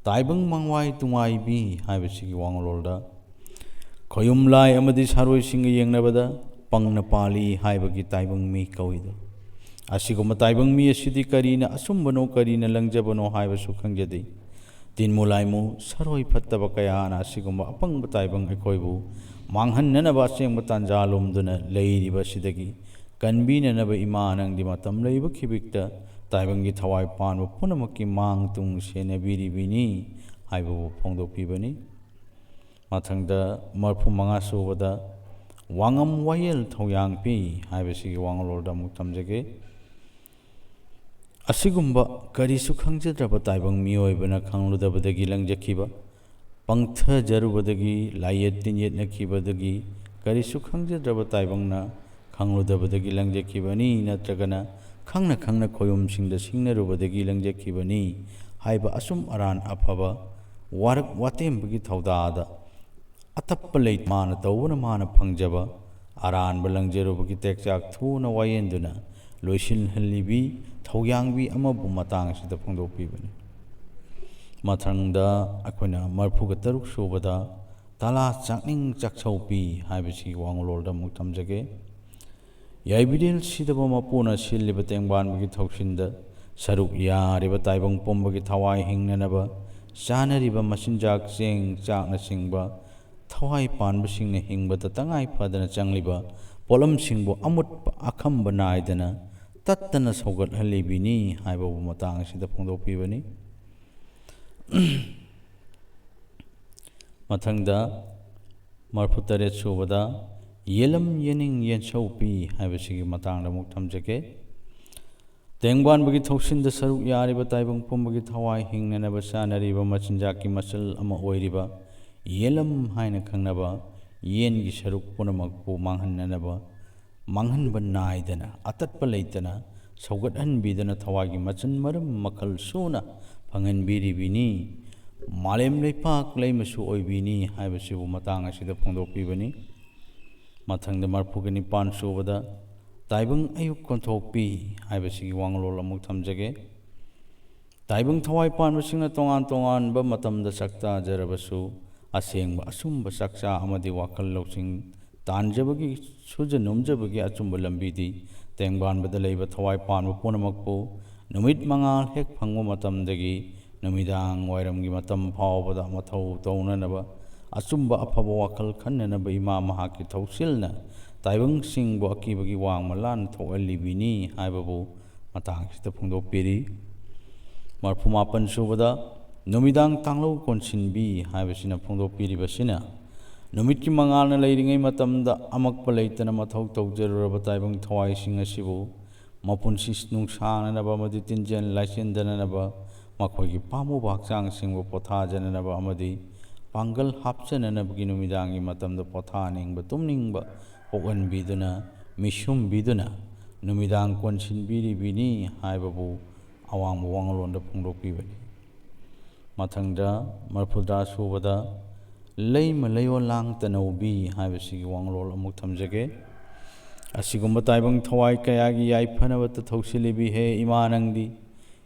ꯇꯥꯏꯕꯪ ꯃꯪꯋꯥꯏ ꯇꯨꯡꯋꯥꯏꯕꯤ ꯍꯥꯏꯕꯁꯤꯒꯤ ꯋꯥꯡꯂꯣꯜꯗ ꯈꯣꯌꯨꯝ ꯂꯥꯏ ꯑꯃꯗꯤ ꯁꯥꯔꯣꯏꯁꯤꯡꯒ ꯌꯦꯡꯅꯕꯗ ꯄꯪꯅ ꯄꯥꯜꯂꯤ ꯍꯥꯏꯕꯒꯤ ꯇꯥꯏꯕꯪ ꯃꯤ ꯀꯧꯏꯗꯣ꯫ ꯑꯁꯤꯒꯨꯝꯕ ꯇꯥꯏꯕꯪ ꯃꯤ ꯑꯁꯤꯗꯤ ꯀꯔꯤꯅ ꯑꯆꯨꯝꯕꯅꯣ ꯀꯔꯤꯅ ꯂꯪꯖꯕꯅꯣ ꯍꯥꯏꯕꯁꯨ ꯈꯪꯖꯗꯦ꯫ ꯇꯤꯟꯃꯨ ꯂꯥꯏꯃꯨ ꯁꯔꯣꯏ ꯐꯠꯇꯕ ꯀꯌꯥꯅ ꯑꯁꯤꯒꯨꯝꯕ ꯑꯄꯪꯕ ꯇꯥꯏꯕꯪ ꯑꯩꯈꯣꯏꯕꯨ ꯃꯥꯡꯍꯟꯅꯅꯕ ꯑꯆꯦꯡꯕ ꯇꯥꯟꯖꯥ ꯂꯣꯝꯗꯨꯅ ꯂꯩꯔꯤꯕ ꯑꯁꯤꯗꯒꯤ ꯀꯟꯕꯤꯅꯅꯕ ꯏꯃꯥ ꯅꯪꯗꯤ ꯃꯇꯝ ꯂꯩꯕ ꯈꯤꯕꯤꯛꯇ ꯇꯥꯏꯕꯪꯒꯤ ꯊꯋꯥꯏ ꯄꯥꯟꯕ ꯄꯨꯝꯅꯃꯛꯀꯤ ꯃꯥꯡ ꯇꯨꯡ ꯁꯦꯟꯅꯕꯤꯔꯤꯕꯤꯅꯤ ꯍꯥꯏꯕꯕꯨ ꯐꯣꯡꯗꯣꯛꯄꯤꯕꯅꯤ꯫ ꯃꯊꯪꯗ ꯃꯔꯐꯨ ꯃꯉꯥ ꯁꯨꯕꯗ ꯋꯥꯉꯝ ꯋꯥꯌꯦꯜ ꯊꯧꯌꯥꯡ ꯄꯤ ꯍꯥꯏꯕꯁꯤꯒꯤ ꯋꯥꯉꯂꯣꯟꯗ ꯑꯃꯨꯛ ꯊꯝꯖꯒꯦ꯫ ꯑꯁꯤꯒꯨꯝꯕ ꯀꯔꯤꯁꯨ ꯈꯪꯖꯗ꯭ꯔꯕ ꯇꯥꯏꯕꯪ ꯃꯤꯑꯣꯏꯕꯅ ꯈꯪꯂꯨꯗꯕꯗꯒꯤ ꯂꯪꯖꯈꯤꯕ, ꯄꯪꯊꯖꯔꯨꯕꯗꯒꯤ, ꯂꯥꯏꯌꯦꯠ ꯇꯤꯟꯌꯦꯠꯅꯈꯤꯕꯗꯒꯤ ꯀꯔꯤꯁꯨ ꯈꯪꯖꯗ꯭ꯔꯕ ꯇꯥꯏꯕꯪꯅ ꯈꯪꯂꯨꯗꯕꯗꯒꯤ ꯂꯪꯖꯈꯤꯕꯅꯤ, ꯅꯠꯇ꯭ꯔꯒꯅ ꯈꯪꯅ ꯈꯪꯅ ꯈꯣꯌꯨꯝꯁꯤꯡꯗ ꯁꯤꯡꯅꯔꯨꯕꯗꯒꯤ ꯂꯪꯖꯈꯤꯕꯅꯤ ꯍꯥꯏꯕ ꯑꯆꯨꯝ ꯑꯔꯥꯟ ꯑꯐꯕ ꯋꯥꯔꯛ ꯋꯥꯇꯦꯝꯕꯒꯤ ꯊꯧꯗꯥꯗ ꯑꯇꯞꯄ ꯂꯩ ꯃꯥꯅ ꯇꯧꯕꯅ ꯃꯥꯅ ꯐꯪꯖꯕ ꯑꯔꯥꯟꯕ ꯂꯪꯖꯔꯨꯕꯒꯤ ꯇꯦꯛꯆꯥꯛ ꯊꯨꯅ ꯋꯥꯌꯦꯟꯗꯨꯅ ꯂꯣꯏꯁꯤꯜꯍꯜꯂꯤꯕꯤ ꯊꯧꯌꯥꯡꯕꯤ ꯑꯃꯕꯨ ꯃꯇꯥꯡ ꯑꯁꯤꯗ ꯐꯣꯡꯗꯣꯛꯄꯤꯕꯅꯤ꯫ ꯃꯊꯪꯗ ꯑꯩꯈꯣꯏꯅ ꯃꯔꯐꯨꯒ ꯇꯔꯨꯛ ꯁꯨꯕꯗ ꯇꯂꯥ ꯆꯥꯛꯅꯤꯡ ꯆꯥꯛꯁꯧꯕꯤ ꯍꯥꯏꯕꯁꯤꯒꯤ ꯋꯥꯉꯂꯣꯜꯗ ꯑꯃꯨꯛ ꯊꯝꯖꯒꯦ꯫ ꯌꯥꯏꯕꯤꯔꯦꯜ ꯁꯤꯗꯕ ꯃꯄꯨꯅ ꯁꯤꯜꯂꯤꯕ ꯇꯦꯡꯕꯥꯟꯕꯒꯤ ꯊꯧꯁꯤꯟꯗ ꯁꯔꯨꯛ ꯌꯥꯔꯤꯕ ꯇꯥꯏꯕꯪ ꯄꯨꯝꯕꯒꯤ ꯊꯋꯥꯏ ꯍꯤꯡꯅꯅꯕ ꯆꯥꯅꯔꯤꯕ ꯃꯆꯤꯟꯖꯥꯛ ꯆꯦꯡ ꯆꯥꯛꯅꯆꯤꯡꯕ ꯊꯋꯥꯏ ꯄꯥꯟꯕꯁꯤꯡꯅ ꯍꯤꯡꯕꯗ ꯇꯉꯥꯏ ꯐꯗꯅ ꯆꯪꯂꯤꯕ ꯄꯣꯠꯂꯝꯁꯤꯡꯕꯨ ꯑꯃꯨꯠꯄ ꯑꯈꯝꯕ ꯅꯥꯏꯗꯅ ꯇꯠꯇꯅ ꯁꯧꯒꯠꯍꯜꯂꯤꯕꯤꯅꯤ ꯍꯥꯏꯕꯕꯨ ꯃꯇꯥꯡ ꯑꯁꯤꯗ ꯐꯣꯡꯗꯣꯛꯄꯤꯕꯅꯤ꯫ ꯃꯊꯪꯗ ꯃꯔꯐꯨ ꯇꯔꯦꯠ ꯁꯨꯕꯗ ꯌꯦꯂꯝ ꯌꯦꯅꯤꯡ ꯌꯦꯟꯁꯧꯄꯤ ꯍꯥꯏꯕꯁꯤꯒꯤ ꯃꯇꯥꯡꯗ ꯑꯃꯨꯛ ꯊꯝꯖꯒꯦ꯫ ꯇꯦꯡꯕꯥꯟꯕꯒꯤ ꯊꯧꯁꯤꯟꯗ ꯁꯔꯨꯛ ꯌꯥꯔꯤꯕ ꯇꯥꯏꯕꯪ ꯄꯨꯝꯕꯒꯤ ꯊꯋꯥꯏ ꯍꯤꯡꯅꯅꯕ ꯆꯥꯅꯔꯤꯕ ꯃꯆꯤꯟꯖꯥꯛꯀꯤ ꯃꯆꯜ ꯑꯃ ꯑꯣꯏꯔꯤꯕ ꯌꯦꯂꯝ ꯍꯥꯏꯅ ꯈꯪꯅꯕ ꯌꯦꯟꯒꯤ ꯁꯔꯨꯛ ꯄꯨꯝꯅꯃꯛꯄꯨ ꯃꯥꯡꯍꯟꯅꯅꯕ ꯃꯥꯡꯍꯟꯕ ꯅꯥꯏꯗꯅ ꯑꯇꯠꯄ ꯂꯩꯇꯅ ꯁꯧꯒꯠꯍꯟꯕꯤꯗꯨꯅ ꯊꯋꯥꯏꯒꯤ ꯃꯆꯜ ꯃꯔꯝ ꯃꯈꯜ ꯁꯨꯅ ꯐꯪꯍꯟꯕꯤꯔꯤꯕꯤꯅꯤ꯫ ꯃꯥꯂꯦꯝ ꯂꯩꯄꯥꯛ ꯂꯩꯃꯁꯨ ꯑꯣꯏꯕꯤꯅꯤ ꯍꯥꯏꯕꯁꯤꯕꯨ ꯃꯇꯥꯡ ꯑꯁꯤꯗ ꯐꯣꯡꯗꯣꯛꯄꯤꯕꯅꯤ꯫ ꯃꯊꯪꯗ ꯃꯔꯐꯨꯒ ꯅꯤꯄꯥꯟ ꯁꯨꯕꯗ ꯇꯥꯏꯕꯪ ꯑꯌꯨꯛ ꯀꯣꯟꯊꯣꯛꯄꯤ ꯍꯥꯏꯕꯁꯤꯒꯤ ꯋꯥꯉꯂꯣꯜ ꯑꯃꯨꯛ ꯊꯝꯖꯒꯦ꯫ ꯇꯥꯏꯕꯪ ꯊꯋꯥꯏ ꯄꯥꯟꯕꯁꯤꯡꯅ ꯇꯣꯉꯥꯟ ꯇꯣꯉꯥꯟꯕ ꯃꯇꯝꯗ ꯆꯥꯛ ꯆꯥꯖꯔꯕꯁꯨ, ꯑꯁꯦꯡꯕ ꯑꯆꯨꯝꯕ ꯆꯥꯛꯆꯥ ꯑꯃꯗꯤ ꯋꯥꯈꯜ ꯂꯧꯁꯤꯡ ꯇꯥꯟꯖꯕꯒꯤ, ꯁꯨꯖ ꯅꯣꯝꯖꯕꯒꯤ ꯑꯆꯨꯝꯕ ꯂꯝꯕꯤꯗꯤ ꯇꯦꯡꯕꯥꯟꯕꯗ ꯂꯩꯕ ꯊꯋꯥꯏ ꯄꯥꯟꯕ ꯄꯨꯝꯅꯃꯛꯄꯨ ꯅꯨꯃꯤꯠ ꯃꯉꯥꯜ ꯍꯦꯛ ꯐꯪꯕ ꯃꯇꯝꯗꯒꯤ ꯅꯨꯃꯤꯗꯥꯡ ꯋꯥꯏꯔꯝꯒꯤ ꯃꯇꯝ ꯐꯥꯎꯕꯗ ꯃꯊꯧ ꯇꯧꯅꯅꯕ, ꯑꯆꯨꯝꯕ ꯑꯐꯕ ꯋꯥꯈꯜ ꯈꯟꯅꯅꯕ ꯏꯃꯥ ꯃꯍꯥꯛꯀꯤ ꯊꯧꯁꯤꯜꯅ ꯇꯥꯏꯕꯪꯁꯤꯡꯕꯨ ꯑꯀꯤꯕꯒꯤ ꯋꯥꯡꯃ ꯂꯥꯟ ꯊꯣꯛꯍꯜꯂꯤꯕꯤꯅꯤ ꯍꯥꯏꯕꯕꯨ ꯃꯇꯥꯡꯁꯤꯗ ꯐꯣꯡꯗꯣꯛꯄꯤꯔꯤ꯫ ꯃꯔꯐꯨ ꯃꯥꯄꯟ ꯁꯨꯕꯗ ꯅꯨꯃꯤꯗꯥꯡ ꯇꯥꯡꯂꯧ ꯀꯣꯟꯁꯤꯟꯕꯤ ꯍꯥꯏꯕꯁꯤꯅ ꯐꯣꯡꯗꯣꯛꯄꯤꯔꯤꯕꯁꯤꯅ, ꯅꯨꯃꯤꯠꯀꯤ ꯃꯉꯥꯜꯅ ꯂꯩꯔꯤꯉꯩ ꯃꯇꯝꯗ ꯑꯃꯛꯄ ꯂꯩꯇꯅ ꯃꯊꯧ ꯇꯧꯖꯔꯨꯔꯕ ꯇꯥꯏꯕꯪ ꯊꯋꯥꯏꯁꯤꯡ ꯑꯁꯤꯕꯨ ꯃꯄꯨꯟꯁꯤ ꯅꯨꯡꯁꯥꯡꯅꯅꯕ ꯑꯃꯗꯤ ꯇꯤꯟꯖꯦꯟ ꯂꯥꯏꯆꯦꯟꯗꯅꯅꯕ, ꯃꯈꯣꯏꯒꯤ ꯄꯥꯝꯃꯨꯕ ꯍꯛꯆꯥꯡꯁꯤꯡꯕꯨ ꯄꯣꯊꯥꯖꯅꯅꯕ ꯑꯃꯗꯤ ꯄꯥꯡꯒꯜ ꯍꯥꯞꯆꯅꯅꯕꯒꯤ ꯅꯨꯃꯤꯗꯥꯡꯒꯤ ꯃꯇꯝꯗ ꯄꯣꯊꯥꯅꯤꯡꯕ ꯇꯨꯝꯅꯤꯡꯕ ꯄꯣꯛꯍꯟꯕꯤꯗꯨꯅ, ꯃꯤꯁꯨꯝꯕꯤꯗꯨꯅ ꯅꯨꯃꯤꯗꯥꯡ ꯀꯣꯟꯁꯤꯟꯕꯤꯔꯤꯕꯤꯅꯤ ꯍꯥꯏꯕꯕꯨ ꯑꯋꯥꯡꯕ ꯋꯥꯉꯂꯣꯟꯗ ꯐꯣꯡꯗꯣꯛꯄꯤꯕꯅꯤ꯫ ꯃꯊꯪꯗ ꯃꯔꯐꯨꯇꯔꯥ ꯁꯨꯕꯗ ꯂꯩꯃ ꯂꯩꯌꯣꯜ ꯂꯥꯡ ꯇꯅꯧꯕꯤ ꯍꯥꯏꯕꯁꯤꯒꯤ ꯋꯥꯡꯂꯣꯜ ꯑꯃꯨꯛ ꯊꯝꯖꯒꯦ꯫ ꯑꯁꯤꯒꯨꯝꯕ ꯇꯥꯏꯕꯪ ꯊꯋꯥꯏ ꯀꯌꯥꯒꯤ ꯌꯥꯏꯐꯅꯕꯇ ꯊꯧꯁꯤꯜꯂꯤꯕꯤ ꯍꯦ ꯏꯃꯥ ꯅꯪꯗꯤ,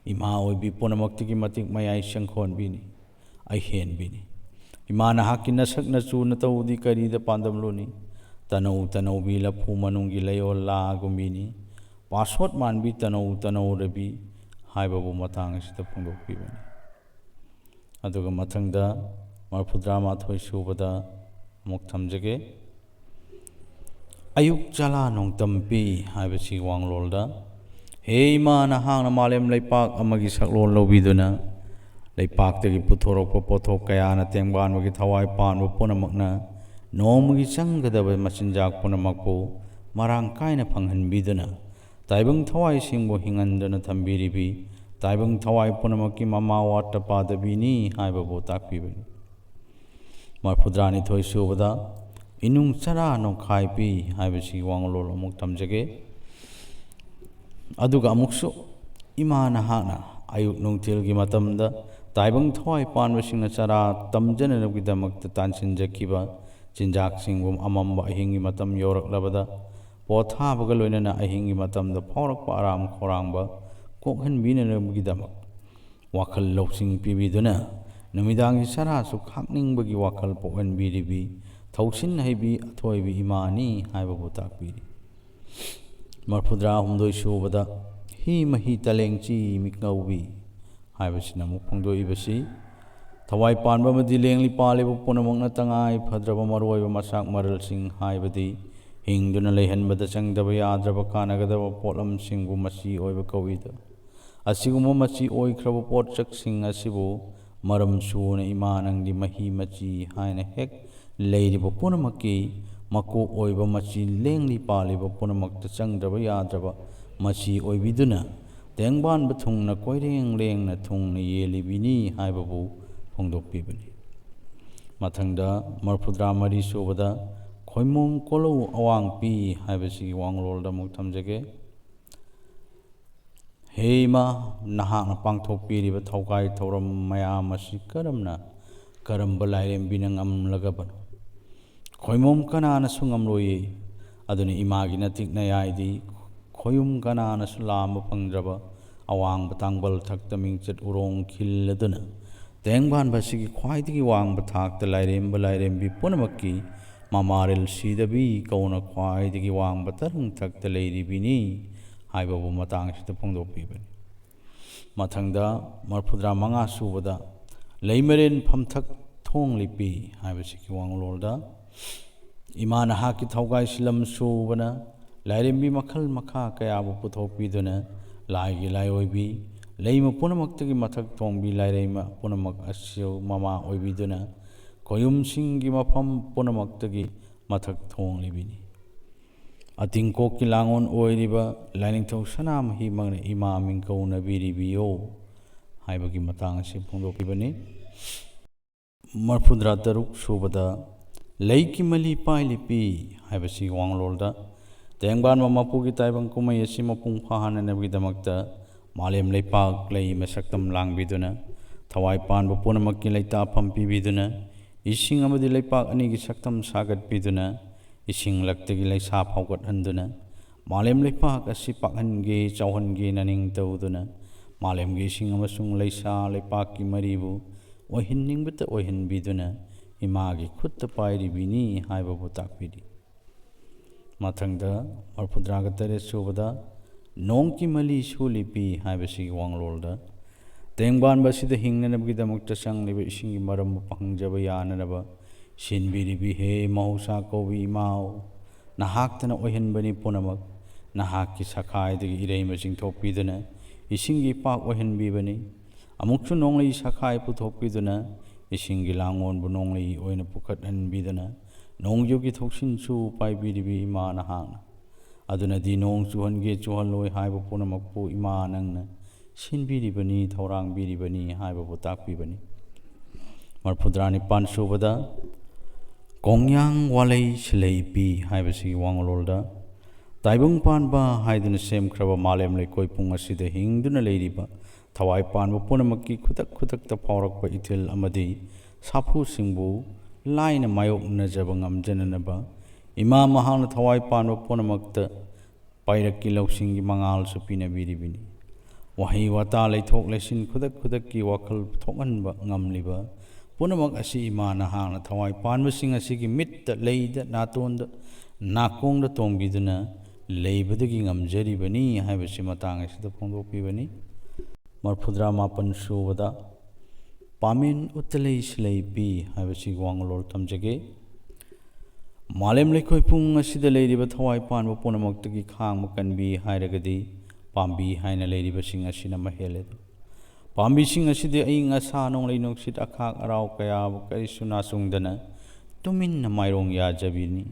ꯏꯃꯥ ꯑꯣꯏꯕꯤ ꯄꯨꯝꯅꯃꯛꯇꯒꯤ ꯃꯇꯤꯛ ꯃꯌꯥꯏ ꯆꯪꯈꯣꯟꯕꯤꯅꯤ, ꯑꯍꯦꯟꯕꯤꯅꯤ꯫ ꯏꯃꯥ ꯅꯍꯥꯛꯀꯤ ꯅꯁꯛ ꯅꯆꯨ ꯅꯇꯧꯗꯤ ꯀꯔꯤꯗ ꯄꯥꯟꯗꯝꯂꯨꯅꯤ? ꯇꯅꯧ ꯇꯅꯧꯕꯤ ꯂꯐꯨ ꯃꯅꯨꯡꯒꯤ ꯂꯩꯌꯣꯜ ꯂꯥꯒꯨꯝꯕꯤꯅꯤ꯫ ꯄꯥꯁꯣꯠ ꯃꯥꯟꯕꯤ ꯇꯅꯧ ꯇꯅꯧꯔꯕꯤ ꯍꯥꯏꯕꯕꯨ ꯃꯇꯥꯡ ꯑꯁꯤꯗ ꯐꯣꯡꯗꯣꯛꯄꯤꯕꯅꯤ꯫ ꯑꯗꯨꯒ ꯃꯊꯪꯗ ꯃꯔꯐꯨꯇꯔꯥ ꯃꯥꯊꯣꯏ ꯁꯨꯕꯗ ꯑꯃꯨꯛ ꯊꯝꯖꯒꯦ꯫ ꯑꯌꯨꯛ ꯆꯂꯥ ꯅꯣꯡꯇꯝ ꯄꯤ ꯍꯥꯏꯕꯁꯤ ꯋꯥꯡꯂꯣꯜꯗ, ꯍꯦ ꯏꯃꯥ, ꯅꯍꯥꯛꯅ ꯃꯥꯂꯦꯝ ꯂꯩꯄꯥꯛ ꯑꯃꯒꯤ ꯁꯛꯂꯣꯟ ꯂꯧꯕꯤꯗꯨꯅ, ꯂꯩꯄꯥꯛꯇꯒꯤ ꯄꯨꯊꯣꯔꯛꯄ ꯄꯣꯠꯊꯣꯛ ꯀꯌꯥꯅ ꯇꯦꯡꯕꯥꯟꯕꯒꯤ ꯊꯋꯥꯏ ꯄꯥꯟꯕ ꯄꯨꯝꯅꯃꯛꯅ ꯅꯣꯡꯃꯒꯤ ꯆꯪꯒꯗꯕ ꯃꯆꯤꯟꯖꯥꯛ ꯄꯨꯝꯅꯃꯛꯄꯨ ꯃꯔꯥꯡ ꯀꯥꯏꯅ ꯐꯪꯍꯟꯕꯤꯗꯨꯅ, ꯇꯥꯏꯕꯪ ꯊꯋꯥꯏꯁꯤꯡꯕꯨ ꯍꯤꯡꯍꯟꯗꯨꯅ ꯊꯝꯕꯤꯔꯤꯕꯤ ꯇꯥꯏꯕꯪ ꯊꯋꯥꯏ ꯄꯨꯝꯅꯃꯛꯀꯤ ꯃꯃꯥ ꯋꯥꯠꯇ ꯄꯥꯗꯕꯤꯅꯤ ꯍꯥꯏꯕꯕꯨ ꯇꯥꯛꯄꯤꯕꯅꯤ꯫ ꯃꯔꯐꯨꯇꯔꯥꯅꯤꯊꯣꯏ ꯁꯨꯕꯗ ꯏꯅꯨꯡ ꯆꯔꯥ ꯅꯣꯡꯈꯥꯏ ꯄꯤ ꯍꯥꯏꯕꯁꯤꯒꯤ ꯋꯥꯡꯂꯣꯜ ꯑꯃꯨꯛ ꯊꯝꯖꯒꯦ꯫ ꯑꯗꯨꯒ ꯑꯃꯨꯛꯁꯨ, ꯏꯃꯥ ꯅꯍꯥꯛꯅ ꯑꯌꯨꯛ ꯅꯨꯡꯊꯤꯜꯒꯤ ꯃꯇꯝꯗ ꯇꯥꯏꯕꯪ ꯊꯋꯥꯏ ꯄꯥꯟꯕꯁꯤꯡꯅ ꯆꯔꯥ ꯇꯝꯖꯅꯕꯒꯤꯗꯃꯛꯇ ꯇꯥꯟꯁꯤꯟꯖꯈꯤꯕ ꯆꯤꯟꯖꯥꯛꯁꯤꯡꯕꯨ ꯑꯃꯝꯕ ꯑꯍꯤꯡꯒꯤ ꯃꯇꯝ ꯌꯧꯔꯛꯂꯕꯗ ꯄꯣꯊꯥꯕꯒ ꯂꯣꯏꯅꯅ ꯑꯍꯤꯡꯒꯤ ꯃꯇꯝꯗ ꯐꯥꯎꯔꯛꯄ ꯑꯔꯥꯝ ꯈꯧꯔꯥꯡꯕ ꯀꯣꯛꯍꯟꯕꯤꯅꯅꯕꯒꯤꯗꯃꯛ ꯋꯥꯈꯜ ꯂꯧꯁꯤꯡ ꯄꯤꯕꯤꯗꯨꯅ ꯅꯨꯃꯤꯗꯥꯡꯒꯤ ꯆꯔꯥꯁꯨ ꯈꯥꯛꯅꯤꯡꯕꯒꯤ ꯋꯥꯈꯜ ꯄꯣꯛꯍꯟꯕꯤꯔꯤꯕꯤ ꯊꯧꯁꯤꯟ ꯍꯩꯕꯤ ꯑꯊꯣꯏꯕꯤ ꯏꯃꯥꯅꯤ ꯍꯥꯏꯕꯕꯨ ꯇꯥꯛꯄꯤꯔꯤ꯫ ꯃꯔꯐꯨꯇꯔꯥ ꯍꯨꯝꯗꯣꯏ ꯁꯨꯕꯗ ꯍꯤ ꯃꯍꯤ ꯇꯂꯦꯡꯆꯤ ꯃꯤꯀꯧꯕꯤ ꯍꯥꯏꯕꯁꯤꯅ ꯑꯃꯨꯛ ꯐꯣꯡꯗꯣꯛꯏꯕꯁꯤ, ꯊꯋꯥꯏ ꯄꯥꯟꯕ ꯑꯃꯗꯤ ꯂꯦꯡꯂꯤ ꯄꯥꯜꯂꯤꯕ ꯄꯨꯝꯅꯃꯛꯅ ꯇꯉꯥꯏ ꯐꯗ꯭ꯔꯕ ꯃꯔꯨꯑꯣꯏꯕ ꯃꯆꯥꯛ ꯃꯔꯜꯁꯤꯡ, ꯍꯥꯏꯕꯗꯤ ꯍꯤꯡꯗꯨꯅ ꯂꯩꯍꯟꯕꯗ ꯆꯪꯗꯕ ꯌꯥꯗ꯭ꯔꯕ ꯀꯥꯟꯅꯒꯗꯕ ꯄꯣꯠꯂꯝꯁꯤꯡꯕꯨ ꯃꯆꯤ ꯑꯣꯏꯕ ꯀꯧꯏꯗ, ꯑꯁꯤꯒꯨꯝꯕ ꯃꯆꯤ ꯑꯣꯏꯈ꯭ꯔꯕ ꯄꯣꯠꯁꯛꯁꯤꯡ ꯑꯁꯤꯕꯨ ꯃꯔꯝ ꯁꯨꯅ ꯏꯃꯥ ꯅꯪꯗꯤ ꯃꯍꯤ ꯃꯆꯤ ꯍꯥꯏꯅ ꯍꯦꯛ ꯂꯩꯔꯤꯕ ꯄꯨꯝꯅꯃꯛꯀꯤ ꯃꯀꯣꯛ ꯑꯣꯏꯕ ꯃꯆꯤ ꯂꯦꯡꯂꯤ ꯄꯥꯜꯂꯤꯕ ꯄꯨꯝꯅꯃꯛꯇ ꯆꯪꯗ꯭ꯔꯕ ꯌꯥꯗ꯭ꯔꯕ ꯃꯆꯤ ꯑꯣꯏꯕꯤꯗꯨꯅ ꯇꯦꯡꯕꯥꯟꯕ ꯊꯨꯡꯅ ꯀꯣꯏꯔꯦꯡ ꯂꯦꯡꯅ ꯊꯨꯡꯅ ꯌꯦꯜꯂꯤꯕꯤꯅꯤ ꯍꯥꯏꯕꯕꯨ ꯐꯣꯡꯗꯣꯛꯄꯤꯕꯅꯤ꯫ ꯃꯊꯪꯗ ꯃꯔꯐꯨꯇꯔꯥ ꯃꯔꯤ ꯁꯨꯕꯗ ꯈꯣꯏꯃꯣꯝ ꯀꯣꯂꯧ ꯑꯋꯥꯡꯄꯤ ꯍꯥꯏꯕꯁꯤꯒꯤ ꯋꯥꯡꯂꯣꯜꯗ ꯑꯃꯨꯛ ꯊꯝꯖꯒꯦ꯫ ꯍꯦ ꯏꯃꯥ, ꯅꯍꯥꯛꯅ ꯄꯥꯡꯊꯣꯛꯄꯤꯔꯤꯕ ꯊꯧꯒꯥꯏ ꯊꯧꯔꯝ ꯃꯌꯥꯝ ꯑꯁꯤ ꯀꯔꯝꯅ, ꯀꯔꯝꯕ ꯂꯥꯏꯔꯦꯝꯕꯤꯅ ꯉꯝꯂꯒꯕꯅꯣ? ꯈꯣꯏꯃꯣꯝ ꯀꯅꯥꯅꯁꯨ ꯉꯝꯂꯣꯏꯌꯦ꯫ ꯑꯗꯨꯅ ꯏꯃꯥꯒꯤ ꯅꯇꯤꯛ ꯅꯌꯥꯏꯗꯤ ꯈꯣꯌꯨꯝ ꯀꯅꯥꯅꯁꯨ ꯂꯥꯝꯕ ꯐꯪꯗ꯭ꯔꯕ ꯑꯋꯥꯡꯕ ꯇꯥꯡꯕꯜ ꯊꯛꯇ ꯃꯤꯡꯆꯠ ꯎꯔꯣꯡ ꯈꯤꯜꯂꯗꯨꯅ, ꯇꯦꯡꯕꯥꯟꯕ ꯑꯁꯤꯒꯤ ꯈ꯭ꯋꯥꯏꯗꯒꯤ ꯋꯥꯡꯕ ꯊꯥꯛꯇ ꯂꯥꯏꯔꯦꯝꯕ ꯂꯥꯏꯔꯦꯝꯕꯤ ꯄꯨꯝꯅꯃꯛꯀꯤ ꯃꯃꯥꯔꯦꯜ ꯁꯤꯗꯕꯤ ꯀꯧꯅ ꯈ꯭ꯋꯥꯏꯗꯒꯤ ꯋꯥꯡꯕ ꯇꯔꯪ ꯊꯛꯇ ꯂꯩꯔꯤꯕꯤꯅꯤ ꯍꯥꯏꯕꯕꯨ ꯃꯇꯥꯡ ꯑꯁꯤꯗ ꯐꯣꯡꯗꯣꯛꯄꯤꯕꯅꯤ꯫ ꯃꯊꯪꯗ ꯃꯔꯐꯨꯇꯔꯥ ꯃꯉꯥ ꯁꯨꯕꯗ ꯂꯩꯃꯔꯦꯟ ꯐꯝꯊꯛ ꯊꯣꯡ ꯂꯤꯄꯤ ꯍꯥꯏꯕꯁꯤꯒꯤ ꯋꯥꯡꯂꯣꯜꯗ, ꯏꯃꯥ ꯅꯍꯥꯛꯀꯤ ꯊꯧꯒꯥꯏ ꯁꯤꯂꯝ ꯁꯨꯕꯅ ꯂꯥꯏꯔꯦꯝꯕꯤ ꯃꯈꯜ ꯃꯈꯥ ꯀꯌꯥꯕꯨ ꯄꯨꯊꯣꯛꯄꯤꯗꯨꯅ, ꯂꯥꯏꯒꯤ ꯂꯥꯏꯑꯣꯏꯕꯤ, ꯂꯩꯃ ꯄꯨꯝꯅꯃꯛꯇꯒꯤ ꯃꯊꯛ ꯊꯣꯡꯕꯤ ꯂꯥꯏꯔꯩꯃ ꯄꯨꯝꯅꯃꯛ ꯑꯁꯤ ꯃꯃꯥ ꯑꯣꯏꯕꯤꯗꯨꯅ, ꯈꯣꯌꯨꯝꯁꯤꯡꯒꯤ ꯃꯐꯝ ꯄꯨꯝꯅꯃꯛꯇꯒꯤ ꯃꯊꯛ ꯊꯣꯡꯂꯤꯕꯤꯅꯤ꯫ ꯑꯇꯤꯡꯀꯣꯛꯀꯤ ꯂꯥꯡꯑꯣꯟ ꯑꯣꯏꯔꯤꯕ ꯂꯥꯏꯅꯤꯡꯊꯧ ꯁꯅꯥꯃꯍꯤꯃꯛꯅ ꯏꯃꯥ ꯃꯤꯡ ꯀꯧꯅꯕꯤꯔꯤꯕꯤꯌꯣ ꯍꯥꯏꯕꯒꯤ ꯃꯇꯥꯡ ꯑꯁꯤ ꯐꯣꯡꯗꯣꯛꯈꯤꯕꯅꯤ꯫ ꯃꯔꯐꯨꯇꯔꯥ ꯇꯔꯨꯛ ꯁꯨꯕꯗ ꯂꯩꯀꯤ ꯃꯂꯤ ꯄꯥꯏ ꯂꯤꯄꯤ ꯍꯥꯏꯕꯁꯤꯒꯤ ꯋꯥꯡꯂꯣꯜꯗ, ꯇꯦꯡꯕꯥꯟꯕ ꯃꯄꯨꯒꯤ ꯇꯥꯏꯕꯪ ꯀꯨꯝꯍꯩ ꯑꯁꯤ ꯃꯄꯨꯡ ꯐꯥꯍꯟꯅꯅꯕꯒꯤꯗꯃꯛꯇ ꯃꯥꯂꯦꯝ ꯂꯩꯄꯥꯛ ꯂꯩ ꯃꯁꯛꯇꯝ ꯂꯥꯡꯕꯤꯗꯨꯅ, ꯊꯋꯥꯏ ꯄꯥꯟꯕ ꯄꯨꯝꯅꯃꯛꯀꯤ ꯂꯩꯇꯥꯐꯝ ꯄꯤꯕꯤꯗꯨꯅ, ꯏꯁꯤꯡ ꯑꯃꯗꯤ ꯂꯩꯄꯥꯛ ꯑꯅꯤꯒꯤ ꯁꯛꯇꯝ ꯁꯥꯒꯠꯄꯤꯗꯨꯅ, ꯏꯁꯤꯡ ꯂꯛꯇꯒꯤ ꯂꯩꯁꯥ ꯐꯥꯎꯒꯠꯍꯟꯗꯨꯅ, ꯃꯥꯂꯦꯝ ꯂꯩꯄꯥꯛ ꯑꯁꯤ ꯄꯥꯛꯍꯟꯒꯦ ꯆꯥꯎꯍꯟꯒꯦꯅ ꯅꯤꯡꯇꯧꯗꯨꯅ, ꯃꯥꯂꯦꯝꯒꯤ ꯏꯁꯤꯡ ꯑꯃꯁꯨꯡ ꯂꯩꯁꯥ ꯂꯩꯄꯥꯛꯀꯤ ꯃꯔꯤꯕꯨ ꯑꯣꯏꯍꯟꯅꯤꯡꯕꯇ ꯑꯣꯏꯍꯟꯕꯤꯗꯨꯅ, ꯏꯃꯥꯒꯤ ꯈꯨꯠꯇ ꯄꯥꯏꯔꯤꯕꯤꯅꯤ ꯍꯥꯏꯕꯕꯨ ꯇꯥꯛꯄꯤꯔꯤ꯫ ꯃꯊꯪꯗ ꯃꯔꯐꯨꯇꯔꯥꯒ ꯇꯔꯦꯠ ꯁꯨꯕꯗ ꯅꯣꯡꯀꯤ ꯃꯂꯤ ꯁꯨ ꯂꯤꯄꯤ ꯍꯥꯏꯕꯁꯤꯒꯤ ꯋꯥꯡꯂꯣꯜꯗ, ꯇꯦꯡꯕꯥꯟꯕ ꯑꯁꯤꯗ ꯍꯤꯡꯅꯅꯕꯒꯤꯗꯃꯛꯇ ꯆꯪꯂꯤꯕ ꯏꯁꯤꯡꯒꯤ ꯃꯔꯝꯕꯨ ꯐꯪꯖꯕ ꯌꯥꯅꯅꯕ ꯁꯤꯟꯕꯤꯔꯤꯕꯤ ꯍꯦ ꯃꯍꯧꯁꯥ ꯀꯧꯕꯤ ꯏꯃꯥꯎ, ꯅꯍꯥꯛꯇꯅ ꯑꯣꯏꯍꯟꯕꯅꯤ ꯄꯨꯝꯅꯃꯛ꯫ ꯅꯍꯥꯛꯀꯤ ꯁꯈꯥꯏꯗꯒꯤ ꯏꯔꯩꯃ ꯆꯤꯡꯊꯣꯛꯄꯤꯗꯨꯅ ꯏꯁꯤꯡꯒꯤ ꯏꯄꯥꯛ ꯑꯣꯏꯍꯟꯕꯤꯕꯅꯤ꯫ ꯑꯃꯨꯛꯁꯨ ꯅꯣꯡꯂꯩ ꯁꯈꯥꯏ ꯄꯨꯊꯣꯛꯄꯤꯗꯨꯅ ꯏꯁꯤꯡꯒꯤ ꯂꯥꯡꯑꯣꯟꯕꯨ ꯅꯣꯡꯂꯩ ꯑꯣꯏꯅ ꯄꯨꯈꯠꯍꯟꯕꯤꯗꯨꯅ ꯅꯣꯡꯖꯨꯒꯤ ꯊꯧꯁꯤꯟꯁꯨ ꯄꯥꯏꯕꯤꯔꯤꯕꯤ ꯏꯃꯥ ꯅꯍꯥꯛꯅ꯫ ꯑꯗꯨꯅꯗꯤ ꯅꯣꯡ ꯆꯨꯍꯟꯒꯦ ꯆꯨꯍꯜꯂꯣꯏ ꯍꯥꯏꯕ ꯄꯨꯝꯅꯃꯛꯄꯨ ꯏꯃꯥ ꯅꯪꯅ ꯁꯤꯟꯕꯤꯔꯤꯕꯅꯤ, ꯊꯧꯔꯥꯡꯕꯤꯔꯤꯕꯅꯤ ꯍꯥꯏꯕꯕꯨ ꯇꯥꯛꯄꯤꯕꯅꯤ꯫ ꯃꯔꯐꯨꯇꯔꯥ ꯅꯤꯄꯥꯟ ꯁꯨꯕꯗ ꯀꯣꯡꯌꯥꯡ ꯋꯥꯂꯩ ꯁꯤꯂꯩ ꯄꯤ ꯍꯥꯏꯕꯁꯤꯒꯤ ꯋꯥꯡꯂꯣꯜꯗ, ꯇꯥꯏꯕꯪ ꯄꯥꯟꯕ ꯍꯥꯏꯗꯨꯅ ꯁꯦꯝꯈ꯭ꯔꯕ ꯃꯥꯂꯦꯝ ꯂꯩꯀꯣꯏ ꯄꯨꯡ ꯑꯁꯤꯗ ꯍꯤꯡꯗꯨꯅ ꯂꯩꯔꯤꯕ ꯊꯋꯥꯏ ꯄꯥꯟꯕ ꯄꯨꯝꯅꯃꯛꯀꯤ ꯈꯨꯗꯛ ꯈꯨꯗꯛꯇ ꯐꯥꯎꯔꯛꯄ ꯏꯊꯤꯜ ꯑꯃꯗꯤ ꯁꯥꯐꯨꯁꯤꯡꯕꯨ ꯂꯥꯏꯅ ꯃꯥꯌꯣꯛꯅꯖꯕ ꯉꯝꯖꯅꯅꯕ ꯏꯃꯥ ꯃꯍꯥꯛꯅ ꯊꯋꯥꯏ ꯄꯥꯟꯕ ꯄꯨꯝꯅꯃꯛꯇ ꯄꯥꯏꯔꯛꯀꯤ ꯂꯧꯁꯤꯡꯒꯤ ꯃꯉꯥꯜꯁꯨ ꯄꯤꯅꯕꯤꯔꯤꯕꯅꯤ꯫ ꯋꯥꯍꯩ ꯋꯥꯇꯥ, ꯂꯩꯊꯣꯛ ꯂꯩꯁꯤꯟ, ꯈꯨꯗꯛ ꯈꯨꯗꯛꯀꯤ ꯋꯥꯈꯜ ꯊꯣꯛꯍꯟꯕ ꯉꯝꯂꯤꯕ ꯄꯨꯝꯅꯃꯛ ꯑꯁꯤ ꯏꯃꯥ ꯅꯍꯥꯛꯅ ꯊꯋꯥꯏ ꯄꯥꯟꯕꯁꯤꯡ ꯑꯁꯤꯒꯤ ꯃꯤꯠꯇ, ꯂꯩꯗ, ꯅꯥꯇꯣꯟꯗ, ꯅꯥꯀꯣꯡꯗ ꯇꯣꯡꯕꯤꯗꯨꯅ ꯂꯩꯕꯗꯒꯤ ꯉꯝꯖꯔꯤꯕꯅꯤ ꯍꯥꯏꯕꯁꯤ ꯃꯇꯥꯡ ꯑꯁꯤꯗ ꯐꯣꯡꯗꯣꯛꯄꯤꯕꯅꯤ꯫ ꯃꯔꯐꯨꯇꯔꯥ ꯃꯥꯄꯟ ꯁꯨꯕꯗ ꯄꯥꯃꯦꯟ ꯎꯠꯇꯂꯩ ꯁꯤꯂꯩ ꯄꯤ ꯍꯥꯏꯕꯁꯤꯒꯤ ꯋꯥꯉꯂꯣꯜ ꯊꯝꯖꯒꯦ꯫ ꯃꯥꯂꯦꯝ ꯂꯩꯀꯣꯏ ꯄꯨꯡ ꯑꯁꯤꯗ ꯂꯩꯔꯤꯕ ꯊꯋꯥꯏ ꯄꯥꯟꯕ ꯄꯨꯝꯅꯃꯛꯇꯒꯤ ꯈꯥꯡꯕ ꯀꯟꯕꯤ ꯍꯥꯏꯔꯒꯗꯤ ꯄꯥꯝꯕꯤ ꯍꯥꯏꯅ ꯂꯩꯔꯤꯕꯁꯤꯡ ꯑꯁꯤꯅ ꯃꯍꯦꯜꯂꯦ꯫ ꯄꯥꯝꯕꯤꯁꯤꯡ ꯑꯁꯤꯗꯤ ꯑꯏꯪ ꯑꯁꯥ, ꯅꯣꯡꯂꯩ ꯅꯨꯡꯁꯤꯠ, ꯑꯈꯥꯛ ꯑꯔꯥꯎ ꯀꯌꯥꯕꯨ ꯀꯔꯤꯁꯨ ꯅꯥꯆꯨꯡꯗꯅ ꯇꯨꯃꯤꯟꯅ ꯃꯥꯏꯔꯣꯡ ꯌꯥꯖꯕꯤꯅꯤ꯫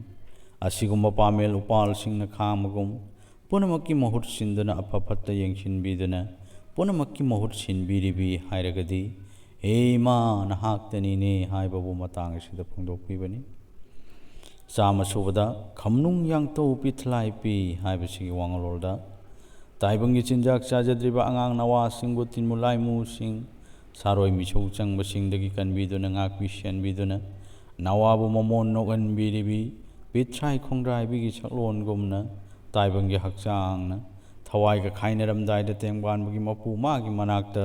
ꯑꯁꯤꯒꯨꯝꯕ ꯄꯥꯃꯦꯜ ꯎꯄꯥꯜꯁꯤꯡꯅ ꯈꯥꯡꯕꯒꯨꯝ ꯄꯨꯝꯅꯃꯛꯀꯤ ꯃꯍꯨꯠ ꯁꯤꯟꯗꯨꯅ, ꯑꯐ ꯐꯠꯇ ꯌꯦꯡꯁꯤꯟꯕꯤꯗꯨꯅ ꯄꯨꯝꯅꯃꯛꯀꯤ ꯃꯍꯨꯠ ꯁꯤꯟꯕꯤꯔꯤꯕꯤ ꯍꯥꯏꯔꯒꯗꯤ, ꯍꯦ ꯏꯃꯥ, ꯅꯍꯥꯛꯇꯅꯤꯅꯦ ꯍꯥꯏꯕꯕꯨ ꯃꯇꯥꯡ ꯑꯁꯤꯗ ꯐꯣꯡꯗꯣꯛꯄꯤꯕꯅꯤ꯫ ꯆꯥꯝꯃ ꯁꯨꯕꯗ ꯈꯝꯅꯨꯡ ꯌꯥꯡꯇꯧ ꯄꯤꯊꯂꯥꯏ ꯄꯤ ꯍꯥꯏꯕꯁꯤꯒꯤ ꯋꯥꯉꯂꯣꯜꯗ, ꯇꯥꯏꯕꯪꯒꯤ ꯆꯤꯟꯖꯥꯛ ꯆꯥꯖꯗ꯭ꯔꯤꯕ ꯑꯉꯥꯡ ꯅꯋꯥꯁꯤꯡꯕꯨ, ꯇꯤꯟꯃꯨ ꯂꯥꯏꯃꯨꯁꯤꯡ, ꯁꯥꯔꯣꯏ ꯃꯤꯁꯧ ꯆꯪꯕꯁꯤꯡꯗꯒꯤ ꯀꯟꯕꯤꯗꯨꯅ, ꯉꯥꯛꯄꯤ ꯁꯦꯟꯕꯤꯗꯨꯅ, ꯅꯋꯥꯕꯨ ꯃꯃꯣꯟ ꯅꯣꯛꯍꯟꯕꯤꯔꯤꯕꯤ ꯄꯤꯊ꯭ꯔꯥꯏ ꯈꯣꯡꯗ꯭ꯔꯥꯏꯕꯤꯒꯤ ꯁꯛꯂꯣꯟꯒꯨꯝꯅ ꯇꯥꯏꯕꯪꯒꯤ ꯍꯛꯆꯥꯡꯅ ꯊꯋꯥꯏꯒ ꯈꯥꯏꯅꯔꯝꯗꯥꯏꯗ ꯇꯦꯡꯕꯥꯟꯕꯒꯤ ꯃꯄꯨ ꯃꯥꯒꯤ ꯃꯅꯥꯛꯇ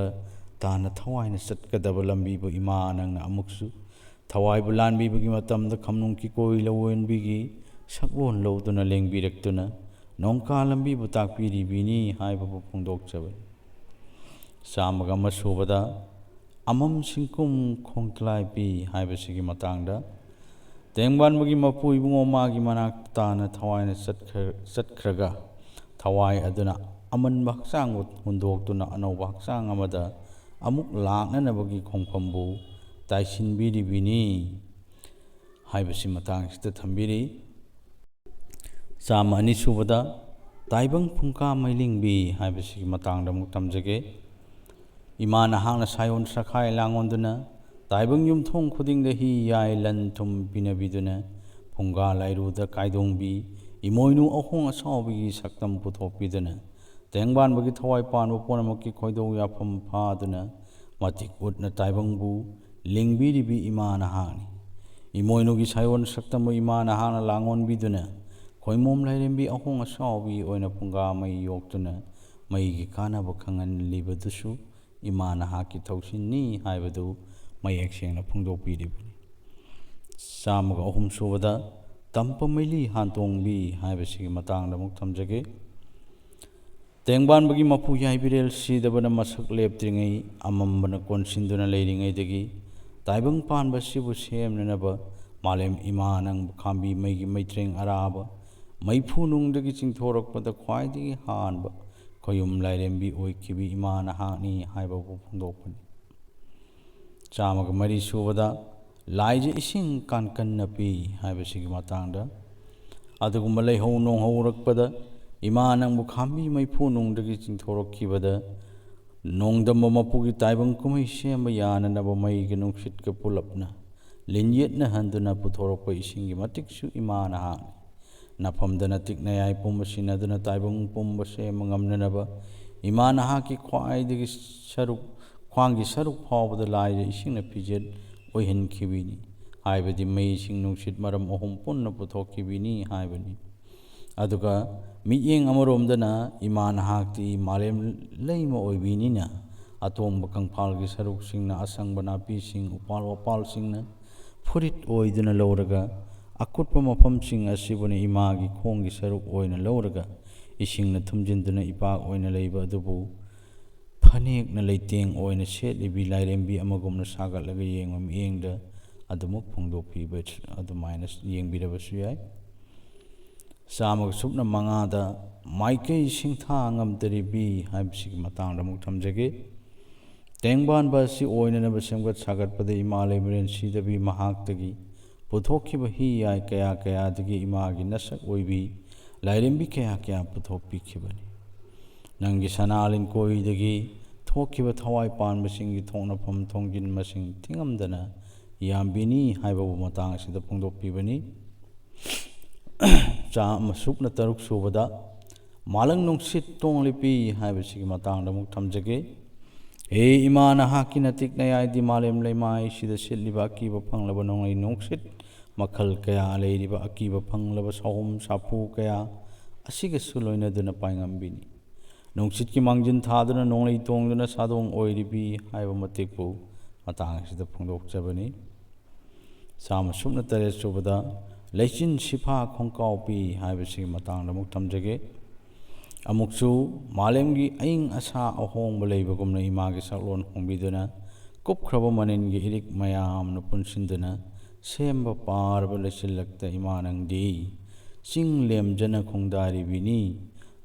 ꯇꯥꯅ ꯊꯋꯥꯏꯅ ꯆꯠꯀꯗꯕ ꯂꯝꯕꯤꯕꯨ ꯏꯃꯥ ꯅꯪꯅ ꯑꯃꯨꯛꯁꯨ ꯊꯋꯥꯏꯕꯨ ꯂꯥꯟꯕꯤꯕꯒꯤ ꯃꯇꯝꯗ ꯈꯝꯅꯨꯡ ꯀꯤꯀꯣꯏ ꯂꯧꯋꯦꯟꯕꯤꯒꯤ ꯁꯛꯂꯣꯟ ꯂꯧꯗꯨꯅ ꯂꯦꯡꯕꯤꯔꯛꯇꯨꯅ ꯅꯣꯡꯀꯥ ꯂꯝꯕꯤꯕꯨ ꯇꯥꯛꯄꯤꯔꯤꯕꯤꯅꯤ ꯍꯥꯏꯕꯕꯨ ꯐꯣꯡꯗꯣꯛꯆꯕꯅꯤ꯫ ꯆꯥꯝꯃꯒ ꯑꯃ ꯁꯨꯕꯗ ꯑꯃꯝ ꯁꯤꯡꯀꯨꯝ ꯈꯣꯡꯇꯂꯥꯏ ꯄꯤ ꯍꯥꯏꯕꯁꯤꯒꯤ ꯃꯇꯥꯡꯗ, ꯇꯦꯡꯕꯥꯟꯕꯒꯤ ꯃꯄꯨ ꯏꯕꯨꯡꯉꯣ ꯃꯥꯒꯤ ꯃꯅꯥꯛꯇ ꯇꯥꯅ ꯊꯋꯥꯏꯅ ꯆꯠꯈ꯭ꯔ-, ꯆꯠꯈ꯭ꯔꯒ ꯊꯋꯥꯏ ꯑꯗꯨꯅ ꯑꯃꯟꯕ ꯍꯛꯆꯥꯡꯕꯨ ꯍꯨꯟꯗꯣꯛꯇꯨꯅ ꯑꯅꯧꯕ ꯍꯛꯆꯥꯡ ꯑꯃꯗ ꯑꯃꯨꯛ ꯂꯥꯛꯅꯅꯕꯒꯤ ꯈꯣꯡꯐꯝꯕꯨ ꯇꯥꯏꯁꯤꯟꯕꯤꯔꯤꯕꯤꯅꯤ ꯍꯥꯏꯕꯁꯤ ꯃꯇꯥꯡꯁꯤꯗ ꯊꯝꯕꯤꯔꯤ꯫ ꯆꯥꯝꯃ ꯑꯅꯤ ꯁꯨꯕꯗ ꯇꯥꯏꯕꯪ ꯐꯨꯡꯀꯥ ꯃꯩꯂꯤꯡꯕꯤ ꯍꯥꯏꯕꯁꯤꯒꯤ ꯃꯇꯥꯡꯗ ꯑꯃꯨꯛ ꯇꯝꯖꯒꯦ꯫ ꯏꯃꯥ ꯅꯍꯥꯛꯅ ꯁꯥꯌꯣꯟ ꯁꯈꯥꯏ ꯂꯥꯡꯉꯣꯟꯗꯨꯅ ꯇꯥꯏꯕꯪ ꯌꯨꯝꯊꯣꯡ ꯈꯨꯗꯤꯡꯗ ꯍꯤ ꯌꯥꯏ ꯂꯟ ꯊꯨꯝ ꯄꯤꯅꯕꯤꯗꯨꯅ ꯐꯨꯡꯒꯥ ꯂꯥꯏꯔꯨꯗ ꯀꯥꯏꯗꯣꯡꯕꯤ ꯏꯃꯣꯏꯅꯨ ꯑꯍꯣꯡ ꯑꯁꯥꯎꯕꯤꯒꯤ ꯁꯛꯇꯝ ꯄꯨꯊꯣꯛꯄꯤꯗꯨꯅ, ꯇꯦꯡꯕꯥꯟꯕꯒꯤ ꯊꯋꯥꯏ ꯄꯥꯟꯕ ꯄꯨꯝꯅꯃꯛꯀꯤ ꯈꯣꯏꯗꯧ ꯌꯥꯐꯝ ꯐꯥꯗꯨꯅ, ꯃꯇꯤꯛ ꯎꯠꯅ ꯇꯥꯏꯕꯪꯕꯨ ꯂꯦꯡꯕꯤꯔꯤꯕꯤ ꯏꯃꯥ ꯅꯍꯥꯛꯅꯤ꯫ ꯏꯃꯣꯏꯅꯨꯒꯤ ꯁꯥꯏꯑꯣꯟ ꯁꯛꯇꯝꯕꯨ ꯏꯃꯥ ꯅꯍꯥꯛꯅ ꯂꯥꯡꯑꯣꯟꯕꯤꯗꯨꯅ, ꯈꯣꯏꯃꯣꯝ ꯂꯥꯏꯔꯦꯝꯕꯤ ꯑꯍꯣꯡ ꯑꯁꯥꯎꯕꯤ ꯑꯣꯏꯅ ꯐꯨꯡꯒꯥ ꯃꯩ ꯌꯣꯛꯇꯨꯅ, ꯃꯩꯒꯤ ꯀꯥꯟꯅꯕ ꯈꯪꯍꯜꯂꯤꯕꯗꯨꯁꯨ ꯏꯃꯥ ꯅꯍꯥꯛꯀꯤ ꯊꯧꯁꯤꯟꯅꯤ ꯍꯥꯏꯕꯗꯨ ꯃꯌꯦꯛ ꯁꯦꯡꯅ ꯐꯣꯡꯗꯣꯛꯄꯤꯔꯤꯕꯅꯤ꯫ ꯆꯥꯝꯃꯒ ꯑꯍꯨꯝ ꯁꯨꯕꯗ, ꯇꯝꯄ ꯃꯩꯂꯤ ꯍꯥꯟꯇꯣꯡꯕꯤ ꯍꯥꯏꯕꯁꯤꯒꯤ ꯃꯇꯥꯡꯗ ꯑꯃꯨꯛ ꯊꯝꯖꯒꯦ꯫ ꯇꯦꯡꯕꯥꯟꯕꯒꯤ ꯃꯄꯨ ꯌꯥꯏꯕꯤꯔꯦꯜ ꯁꯤꯗꯕꯅ ꯃꯁꯛ ꯂꯦꯞꯇ꯭ꯔꯤꯉꯩ, ꯑꯃꯝꯕꯅ ꯀꯣꯟꯁꯤꯟꯗꯨꯅ ꯂꯩꯔꯤꯉꯩꯗꯒꯤ, ꯇꯥꯏꯕꯪ ꯄꯥꯟꯕ ꯑꯁꯤꯕꯨ ꯁꯦꯝꯅꯅꯕ ꯃꯥꯂꯦꯝ ꯏꯃꯥ ꯅꯪꯕꯨ ꯈꯥꯝꯕꯤ ꯃꯩꯒꯤ ꯃꯩꯇ꯭ꯔꯦꯡ ꯑꯔꯥꯕ ꯃꯩꯐꯨ ꯅꯨꯡꯗꯒꯤ ꯆꯤꯡꯊꯣꯔꯛꯄꯗ ꯈ꯭ꯋꯥꯏꯗꯒꯤ ꯍꯥꯟꯕ ꯈꯣꯌꯨꯝ ꯂꯥꯏꯔꯦꯝꯕꯤ ꯑꯣꯏꯈꯤꯕꯤ ꯏꯃꯥ ꯅꯍꯥꯛꯅꯤ ꯍꯥꯏꯕꯕꯨ ꯐꯣꯡꯗꯣꯛꯄꯅꯤ꯫ ꯆꯥꯝꯃꯒ ꯃꯔꯤ ꯁꯨꯕꯗ, ꯂꯥꯏꯖ ꯏꯁꯤꯡ ꯀꯥꯟꯀꯟꯅ ꯄꯤ ꯍꯥꯏꯕꯁꯤꯒꯤ ꯃꯇꯥꯡꯗ, ꯑꯗꯨꯒꯨꯝꯕ ꯂꯩꯍꯧ ꯅꯣꯡꯍꯧꯔꯛꯄꯗ ꯏꯃꯥ ꯅꯪꯕꯨ ꯈꯥꯝꯕꯤ ꯃꯩꯐꯨ ꯅꯨꯡꯗꯒꯤ ꯆꯤꯡꯊꯣꯔꯛꯈꯤꯕꯗ, ꯅꯣꯡꯗꯝꯕ ꯃꯄꯨꯒꯤ ꯇꯥꯏꯕꯪ ꯀꯨꯝꯍꯩ ꯁꯦꯝꯕ ꯌꯥꯅꯅꯕ ꯃꯩꯒ ꯅꯨꯡꯁꯤꯠꯀ ꯄꯨꯂꯞꯅ ꯂꯤꯟꯌꯦꯠꯅꯍꯟꯗꯨꯅ ꯄꯨꯊꯣꯔꯛꯄ ꯏꯁꯤꯡꯒꯤ ꯃꯇꯤꯛꯁꯨ ꯏꯃꯥ ꯅꯍꯥꯛꯅꯤ꯫ ꯅꯐꯝꯗꯅ ꯇꯤꯛꯅꯌꯥꯏ ꯄꯨꯝꯕ ꯁꯤꯟꯅꯗꯨꯅ ꯇꯥꯏꯕꯪ ꯄꯨꯝꯕ ꯁꯦꯝꯕ ꯉꯝꯅꯅꯕ ꯏꯃꯥ ꯅꯍꯥꯛꯀꯤ ꯈ꯭ꯋꯥꯏꯗꯒꯤ ꯁꯔꯨꯛ, ꯈ꯭ꯋꯥꯡꯒꯤ ꯁꯔꯨꯛ ꯐꯥꯎꯕꯗ ꯂꯥꯏꯗ ꯏꯁꯤꯡꯅ ꯐꯤꯖꯦꯠ ꯑꯣꯏꯍꯟꯈꯤꯕꯤꯅꯤ꯫ ꯍꯥꯏꯕꯗꯤ ꯃꯩ, ꯏꯁꯤꯡ, ꯅꯨꯡꯁꯤꯠ ꯃꯔꯝ ꯑꯍꯨꯝ ꯄꯨꯟꯅ ꯄꯨꯊꯣꯛꯈꯤꯕꯤꯅꯤ ꯍꯥꯏꯕꯅꯤ꯫ ꯑꯗꯨꯒ ꯃꯤꯠꯌꯦꯡ ꯑꯃꯔꯣꯝꯗꯅ ꯏꯃꯥ ꯅꯍꯥꯛꯇꯤ ꯃꯥꯂꯦꯝ ꯂꯩꯃ ꯑꯣꯏꯕꯤꯅꯤꯅ, ꯑꯇꯣꯡꯕ ꯀꯪꯐꯥꯜꯒꯤ ꯁꯔꯨꯛꯁꯤꯡꯅ ꯑꯁꯪꯕ ꯅꯥꯄꯤꯁꯤꯡ, ꯎꯄꯥꯜ ꯋꯥꯄꯥꯜꯁꯤꯡꯅ ꯐꯨꯔꯤꯠ ꯑꯣꯏꯗꯨꯅ ꯂꯧꯔꯒ, ꯑꯀꯨꯠꯄ ꯃꯐꯝꯁꯤꯡ ꯑꯁꯤꯕꯨꯅ ꯏꯃꯥꯒꯤ ꯈꯣꯡꯒꯤ ꯁꯔꯨꯛ ꯑꯣꯏꯅ ꯂꯧꯔꯒ, ꯏꯁꯤꯡꯅ ꯊꯨꯝꯖꯤꯟꯗꯨꯅ ꯏꯄꯥꯛ ꯑꯣꯏꯅ ꯂꯩꯕ ꯑꯗꯨꯕꯨ ꯐꯅꯦꯛꯅ ꯂꯩꯇꯦꯡ ꯑꯣꯏꯅ ꯁꯦꯠꯂꯤꯕꯤ ꯂꯥꯏꯔꯦꯝꯕꯤ ꯑꯃꯒꯨꯝꯅ ꯁꯥꯒꯠꯂꯒ ꯌꯦꯡꯕ ꯃꯤꯠꯌꯦꯡꯗ ꯑꯗꯨꯃꯛ ꯐꯣꯡꯗꯣꯛꯄꯤꯕ ꯑꯗꯨꯃꯥꯏꯅ ꯌꯦꯡꯕꯤꯔꯕꯁꯨ ꯌꯥꯏ꯫ ꯆꯥꯝꯃꯒ ꯁꯨꯞꯅ ꯃꯉꯥꯗ ꯃꯥꯏꯀꯩ ꯁꯤꯡꯊꯥ ꯉꯝꯗꯔꯤꯕꯤ ꯍꯥꯏꯕꯁꯤꯒꯤ ꯃꯇꯥꯡꯗ ꯑꯃꯨꯛ ꯊꯝꯖꯒꯦ꯫ ꯇꯦꯡꯕꯥꯟꯕ ꯑꯁꯤ ꯑꯣꯏꯅꯅꯕ ꯁꯦꯝꯒꯠ ꯁꯥꯒꯠꯄꯗ ꯏꯃꯥ ꯂꯩꯃꯔꯦꯟ ꯁꯤꯗꯕꯤ ꯃꯍꯥꯛꯇꯒꯤ ꯄꯨꯊꯣꯛꯈꯤꯕ ꯍꯤ ꯌꯥꯏ ꯀꯌꯥ ꯀꯌꯥꯗꯒꯤ ꯏꯃꯥꯒꯤ ꯅꯁꯛ ꯑꯣꯏꯕꯤ ꯂꯥꯏꯔꯦꯝꯕꯤ ꯀꯌꯥ ꯀꯌꯥ ꯄꯨꯊꯣꯛꯄꯤꯈꯤꯕꯅꯤ꯫ ꯅꯪꯒꯤ ꯁꯅꯥ ꯂꯤꯟꯀꯣꯏꯗꯒꯤ ꯊꯣꯛꯈꯤꯕ ꯊꯋꯥꯏ ꯄꯥꯟꯕꯁꯤꯡꯒꯤ ꯊꯣꯛꯅꯐꯝ ꯊꯣꯡꯖꯤꯟ ꯃꯁꯤꯡ ꯊꯤꯉꯝꯗꯅ ꯌꯥꯝꯕꯤꯅꯤ ꯍꯥꯏꯕꯕꯨ ꯃꯇꯥꯡ ꯑꯁꯤꯗ ꯐꯣꯡꯗꯣꯛꯄꯤꯕꯅꯤ꯫ ꯆꯥꯝꯃ ꯁꯨꯞꯅ ꯇꯔꯨꯛ ꯁꯨꯕꯗ ꯃꯥꯂꯪ ꯅꯨꯡꯁꯤꯠ ꯇꯣꯡꯂꯤꯄꯤ ꯍꯥꯏꯕꯁꯤꯒꯤ ꯃꯇꯥꯡꯗ ꯑꯃꯨꯛ ꯊꯝꯖꯒꯦ꯫ ꯍꯦ ꯏꯃꯥ, ꯅꯍꯥꯛꯀꯤ ꯅꯥꯇꯤꯛ ꯅꯌꯥꯏꯗꯤ ꯃꯥꯂꯦꯝ ꯂꯩꯃꯥꯏꯁꯤꯗ ꯁꯤꯠꯂꯤꯕ ꯑꯀꯤꯕ ꯐꯪꯂꯕ ꯅꯣꯡꯂꯩ ꯅꯨꯡꯁꯤꯠ ꯃꯈꯜ ꯀꯌꯥ ꯂꯩꯔꯤꯕ ꯑꯀꯤꯕ ꯐꯪꯂꯕ ꯁꯥꯍꯨꯝ ꯁꯥꯐꯨ ꯀꯌꯥ ꯑꯁꯤꯒꯁꯨ ꯂꯣꯏꯅꯗꯨꯅ ꯄꯥꯏꯉꯝꯕꯤꯅꯤ꯫ ꯅꯨꯡꯁꯤꯠꯀꯤ ꯃꯥꯡꯖꯤꯟ ꯊꯥꯗꯨꯅ ꯅꯣꯡꯂꯩ ꯇꯣꯡꯗꯨꯅ ꯁꯥꯗꯣꯡ ꯑꯣꯏꯔꯤꯕꯤ ꯍꯥꯏꯕ ꯃꯇꯤꯛꯄꯨ ꯃꯇꯥꯡ ꯑꯁꯤꯗ ꯐꯣꯡꯗꯣꯛꯆꯕꯅꯤ꯫ ꯆꯥꯝꯃ ꯁꯨꯞꯅ ꯇꯔꯦꯠ ꯁꯨꯕꯗ ꯂꯩꯆꯤꯟ ꯁꯤꯐꯥ ꯈꯣꯡꯀꯥꯎꯄꯤ ꯍꯥꯏꯕꯁꯤꯒꯤ ꯃꯇꯥꯡꯗ ꯑꯃꯨꯛ ꯊꯝꯖꯒꯦ꯫ ꯑꯃꯨꯛꯁꯨ ꯃꯥꯂꯦꯝꯒꯤ ꯑꯏꯪ ꯑꯁꯥ ꯑꯍꯣꯡꯕ ꯂꯩꯕꯒꯨꯝꯅ ꯏꯃꯥꯒꯤ ꯁꯛꯂꯣꯟ ꯍꯣꯡꯕꯤꯗꯨꯅ ꯀꯨꯞꯈ꯭ꯔꯕ ꯃꯅꯤꯟꯒꯤ ꯏꯔꯤꯛ ꯃꯌꯥꯝꯅ ꯄꯨꯟꯁꯤꯟꯗꯨꯅ ꯁꯦꯝꯕ ꯄꯥꯔꯕ ꯂꯩꯆꯤꯜꯂꯛꯇ ꯏꯃꯥ ꯅꯪꯗꯤ ꯆꯤꯡ ꯂꯦꯝꯖꯅ ꯈꯣꯡꯗꯥꯔꯤꯕꯤꯅꯤ,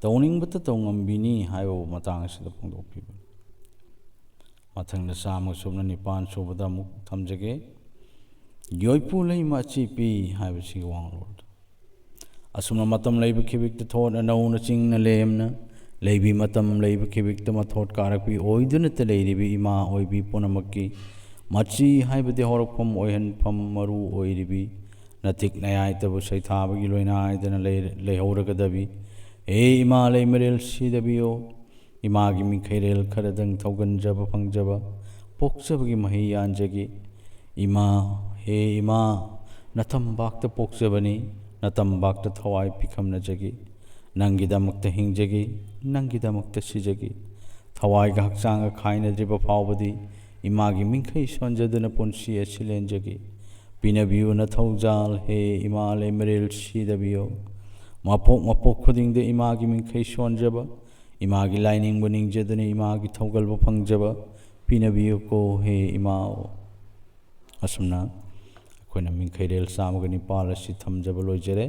ꯇꯧꯅꯤꯡꯕꯇ ꯇꯧꯉꯝꯕꯤꯅꯤ ꯍꯥꯏꯕ ꯃꯇꯥꯡ ꯑꯁꯤꯗ ꯐꯣꯡꯗꯣꯛꯄꯤꯕꯅꯤ꯫ ꯃꯊꯪꯗ ꯆꯥꯝꯃ ꯁꯨꯞꯅ ꯅꯤꯄꯥꯟ ꯁꯨꯕꯗ ꯑꯃꯨꯛ ꯊꯝꯖꯒꯦ꯫ ꯌꯣꯏꯄꯨ ꯂꯩꯃ ꯑꯆꯤꯄꯤ ꯍꯥꯏꯕꯁꯤꯒꯤ ꯋꯥꯡꯂꯣꯟꯗ ꯑꯁꯨꯝꯅ ꯃꯇꯝ ꯂꯩꯕ ꯈꯤꯕꯤꯛꯇ ꯊꯣꯠꯅ ꯅꯧꯅ ꯆꯤꯡꯅ ꯂꯦꯝꯅ ꯂꯩꯕꯤ, ꯃꯇꯝ ꯂꯩꯕ ꯈꯤꯕꯤꯛꯇ ꯃꯊꯣꯠ ꯀꯥꯔꯛꯄꯤ ꯑꯣꯏꯗꯨꯅꯇ ꯂꯩꯔꯤꯕꯤ ꯏꯃꯥ ꯑꯣꯏꯕꯤ ꯄꯨꯝꯅꯃꯛꯀꯤ ꯃꯆꯤ ꯍꯥꯏꯕꯗꯤ ꯍꯧꯔꯛꯐꯝ ꯑꯣꯏꯍꯟꯐꯝ ꯃꯔꯨ ꯑꯣꯏꯔꯤꯕꯤ ꯅꯥꯇꯤꯛ ꯅꯌꯥꯏꯇꯕꯨ ꯁꯩꯊꯥꯕꯒꯤ ꯂꯣꯏꯅꯥꯏꯗꯅ ꯂꯩ-, ꯂꯩꯍꯧꯔꯒꯗꯕꯤ꯫ ꯍꯦ ꯏꯃꯥ, ꯂꯩꯃꯔꯦꯜ ꯁꯤꯗꯕꯤꯌꯣ꯫ ꯏꯃꯥꯒꯤ ꯃꯤꯡꯈꯩꯔꯦꯜ ꯈꯔꯗꯪ ꯊꯧꯒꯟꯖꯕ ꯐꯪꯖꯕ ꯄꯣꯛꯆꯕꯒꯤ ꯃꯍꯩ ꯌꯥꯟꯖꯒꯦ꯫ ꯏꯃꯥ, ꯍꯦ ꯏꯃꯥ, ꯅꯇꯝꯕꯥꯛꯇ ꯄꯣꯛꯆꯕꯅꯤ, ꯅꯇꯝꯕꯥꯛꯇ ꯊꯋꯥꯏ ꯄꯤꯈꯝꯅꯖꯒꯦ꯫ ꯅꯪꯒꯤꯗꯃꯛꯇ ꯍꯤꯡꯖꯒꯦ, ꯅꯪꯒꯤꯗꯃꯛꯇ ꯁꯤꯖꯒꯦ꯫ ꯊꯋꯥꯏꯒ ꯍꯛꯆꯥꯡꯒ ꯈꯥꯏꯅꯗ꯭ꯔꯤꯕ ꯐꯥꯎꯕꯗꯤ ꯏꯃꯥꯒꯤ ꯃꯤꯡꯈꯩ ꯁꯣꯟꯖꯗꯨꯅ ꯄꯨꯟꯁꯤ ꯑꯁꯤ ꯂꯦꯟꯖꯒꯦ꯫ ꯄꯤꯅꯕꯤꯌꯨ ꯅꯊꯧꯖꯥꯜ, ꯍꯦ ꯏꯃꯥ, ꯂꯩꯃꯔꯦꯜ ꯁꯤꯗꯕꯤꯌꯣ꯫ ꯃꯄꯣꯛ ꯃꯄꯣꯛ ꯈꯨꯗꯤꯡꯗ ꯏꯃꯥꯒꯤ ꯃꯤꯡꯈꯩ ꯁꯣꯟꯖꯕ, ꯏꯃꯥꯒꯤ ꯂꯥꯏꯅꯤꯡꯕ ꯅꯤꯡꯖꯗꯨꯅ ꯏꯃꯥꯒꯤ ꯊꯧꯒꯜꯕ ꯐꯪꯖꯕ ꯄꯤꯅꯕꯤꯌꯨꯀꯣ, ꯍꯦ ꯏꯃꯥ꯫ ꯑꯁꯨꯝꯅ ꯑꯩꯈꯣꯏꯅ ꯃꯤꯡꯈꯩꯔꯦꯜ ꯆꯥꯝꯃꯒ ꯅꯤꯄꯥꯜ ꯑꯁꯤ ꯊꯝꯖꯕ ꯂꯣꯏꯖꯔꯦ꯫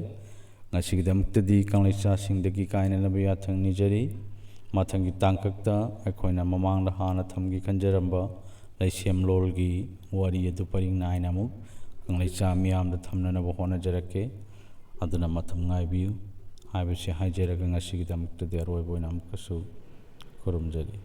ꯉꯁꯤꯒꯤꯗꯃꯛꯇꯗꯤ ꯀꯪꯂꯩꯆꯥꯁꯤꯡꯗꯒꯤ ꯀꯥꯏꯅꯅꯕ ꯌꯥꯊꯪ ꯅꯤꯖꯔꯤ꯫ ꯃꯊꯪꯒꯤ ꯇꯥꯡꯀꯛꯇ ꯑꯩꯈꯣꯏꯅ ꯃꯃꯥꯡꯗ ꯍꯥꯟꯅ ꯊꯝꯒꯦ ꯈꯟꯖꯔꯝꯕ ꯂꯩꯁꯦꯝꯂꯣꯜꯒꯤ ꯋꯥꯔꯤ ꯑꯗꯨ ꯄꯔꯤꯡ ꯅꯥꯏꯅ ꯑꯃꯨꯛ ꯀꯪꯂꯩꯆꯥ ꯃꯤꯌꯥꯝꯗ ꯊꯝꯅꯅꯕ ꯍꯣꯠꯅꯖꯔꯛꯀꯦ꯫ ꯑꯗꯨꯅ ꯃꯇꯝ ꯉꯥꯏꯕꯤꯌꯨ ꯍꯥꯏꯕꯁꯤ ꯍꯥꯏꯖꯔꯒ ꯉꯁꯤꯒꯤꯗꯃꯛꯇꯗꯤ ꯑꯔꯣꯏꯕ ꯑꯣꯏꯅ ꯑꯃꯨꯛꯀꯁꯨ ꯈꯨꯔꯨꯝꯖꯔꯤ꯫